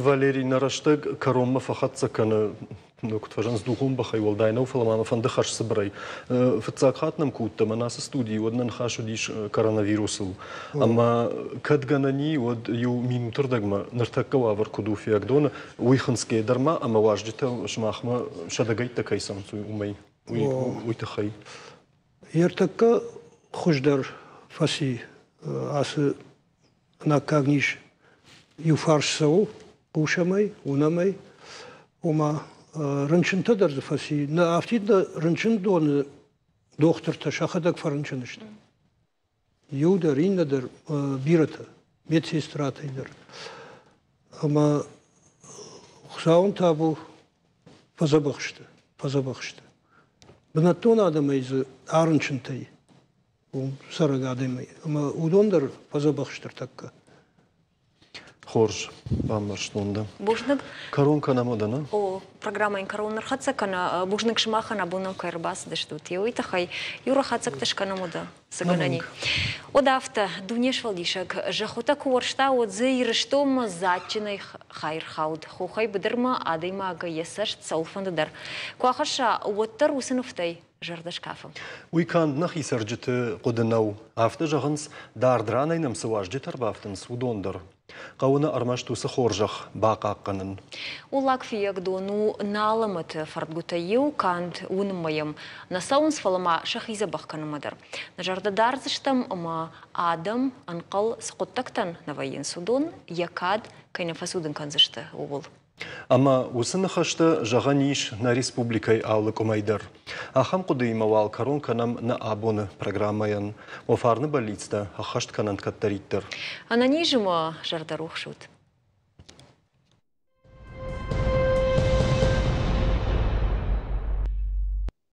Валерий, нӕ рӕстӕг кӕронмӕ фӕхӕццӕ кӕны, куыд фӕзӕгъынц, духон бӕхӕй уӕлдай нӕу, фӕлӕ ма мӕ фӕнды хӕрзцыбырӕй. Фыццаг хатт нӕм куы уыдтӕ мӕнӕ ацы студийы, уӕд нӕ ныхас уыдис коронавирусыл. Ӕмӕ кӕд гӕнӕн и, уӕд иу минуты рдӕгмӕ ныртӕккӕ уавӕр куыд у Фиагдоны, уый хынцгӕ дӕр ма ӕмӕ уазджытӕ сымахмӕ сӕдӕгӕйттӕ кӕй цӕуынц, уымӕй, уый тыххӕй. Ӕртӕккӕ хуыздӕр фӕци ацы ӕнаккаг низ. Иу фарс цӕуы, хъусӕм ӕй, уынӕм ӕй. Ома рынчынтӕ дӕр дзы фӕци. Нӕ афтид нӕ рынчындоны дохтыртӕ сӕхӕдӕг фӕрынчын сты. Иу дӕр, иннӕ дӕр, бирӕтӕ, медсестратӕй дӕр. Ӕмӕ Хуыцауӕн табу, фӕдзӕбӕх сты, фӕдзӕбӕх сты. Бынӕттон адӕмӕй дзы арынчынтӕй, уым цӕрӕг адӕмӕй, ӕмӕ уыдон дӕр фӕдзӕбӕх сты ӕртӕккӕ. Хорз, бамбӕрстон дӕ. Бузныг. Кӕрон кӕнӕм уӕдӕ, нӕ? О, программӕйӕн кӕрон ӕрхӕццӕ кӕна. Бузныг сымахӕн абон нӕм кӕй ӕрбацыдыстут, уый тыххӕй. Иу рахӕцӕгтӕ скӕнӕм уӕдӕ, цы гӕнӕн и. Уӕд афтӕ, дунесфӕлдисӕг зӕххытӕ куы уӕрста, уӕд дзы Ирыстонмӕ дзаджджынӕй хай рхауд. Хохӕй быдырмӕ адӕймаг йӕ цӕст цӕуылфӕнды дӕр куы ахӕсса, уӕддӕр уыцы нывтӕй зӕрдӕ скафы. Уый канд нӕхи цӕрджыты хъуыды нӕу. Афтӕ зӕгъынц, дард ранӕй нӕм цы уазджытӕ ӕрбафтынц, уыдон дӕр. Хъӕуы нӕ ӕрмӕст уыцы хорзӕх бахъахъхъӕнын. Уллаг Фыййагдон у нӕ алӕмӕты фӕрдгуытӕй иу, канд уынынмӕ йӕм нӕ цӕуынц, фӕлӕ ма сӕхи дзӕбӕх кӕнынмӕ дӕр. Нӕ зӕрдӕ дардзыстӕм ӕмӕ адӕм ӕнхъӕл цы хъуыддӕгтӕн нӕ вӕййынц, уыдон йӕ кад кӕй нӕ фӕцудын кӕндзысты, ууыл. Ӕмӕ уыцы ныхӕстӕ зӕгъӕн ис нӕ республикӕйы алы къуымӕй дӕр. Ахӕм хъуыдыимӕ уал кӕрон кӕнӕм нӕ абоны программӕйӕн. Уӕ фарны бӕллицтӕ ӕххӕст кӕнӕнт кӕддӕриддӕр. Ӕнӕниз ӕмӕ зӕрдӕрухс ут!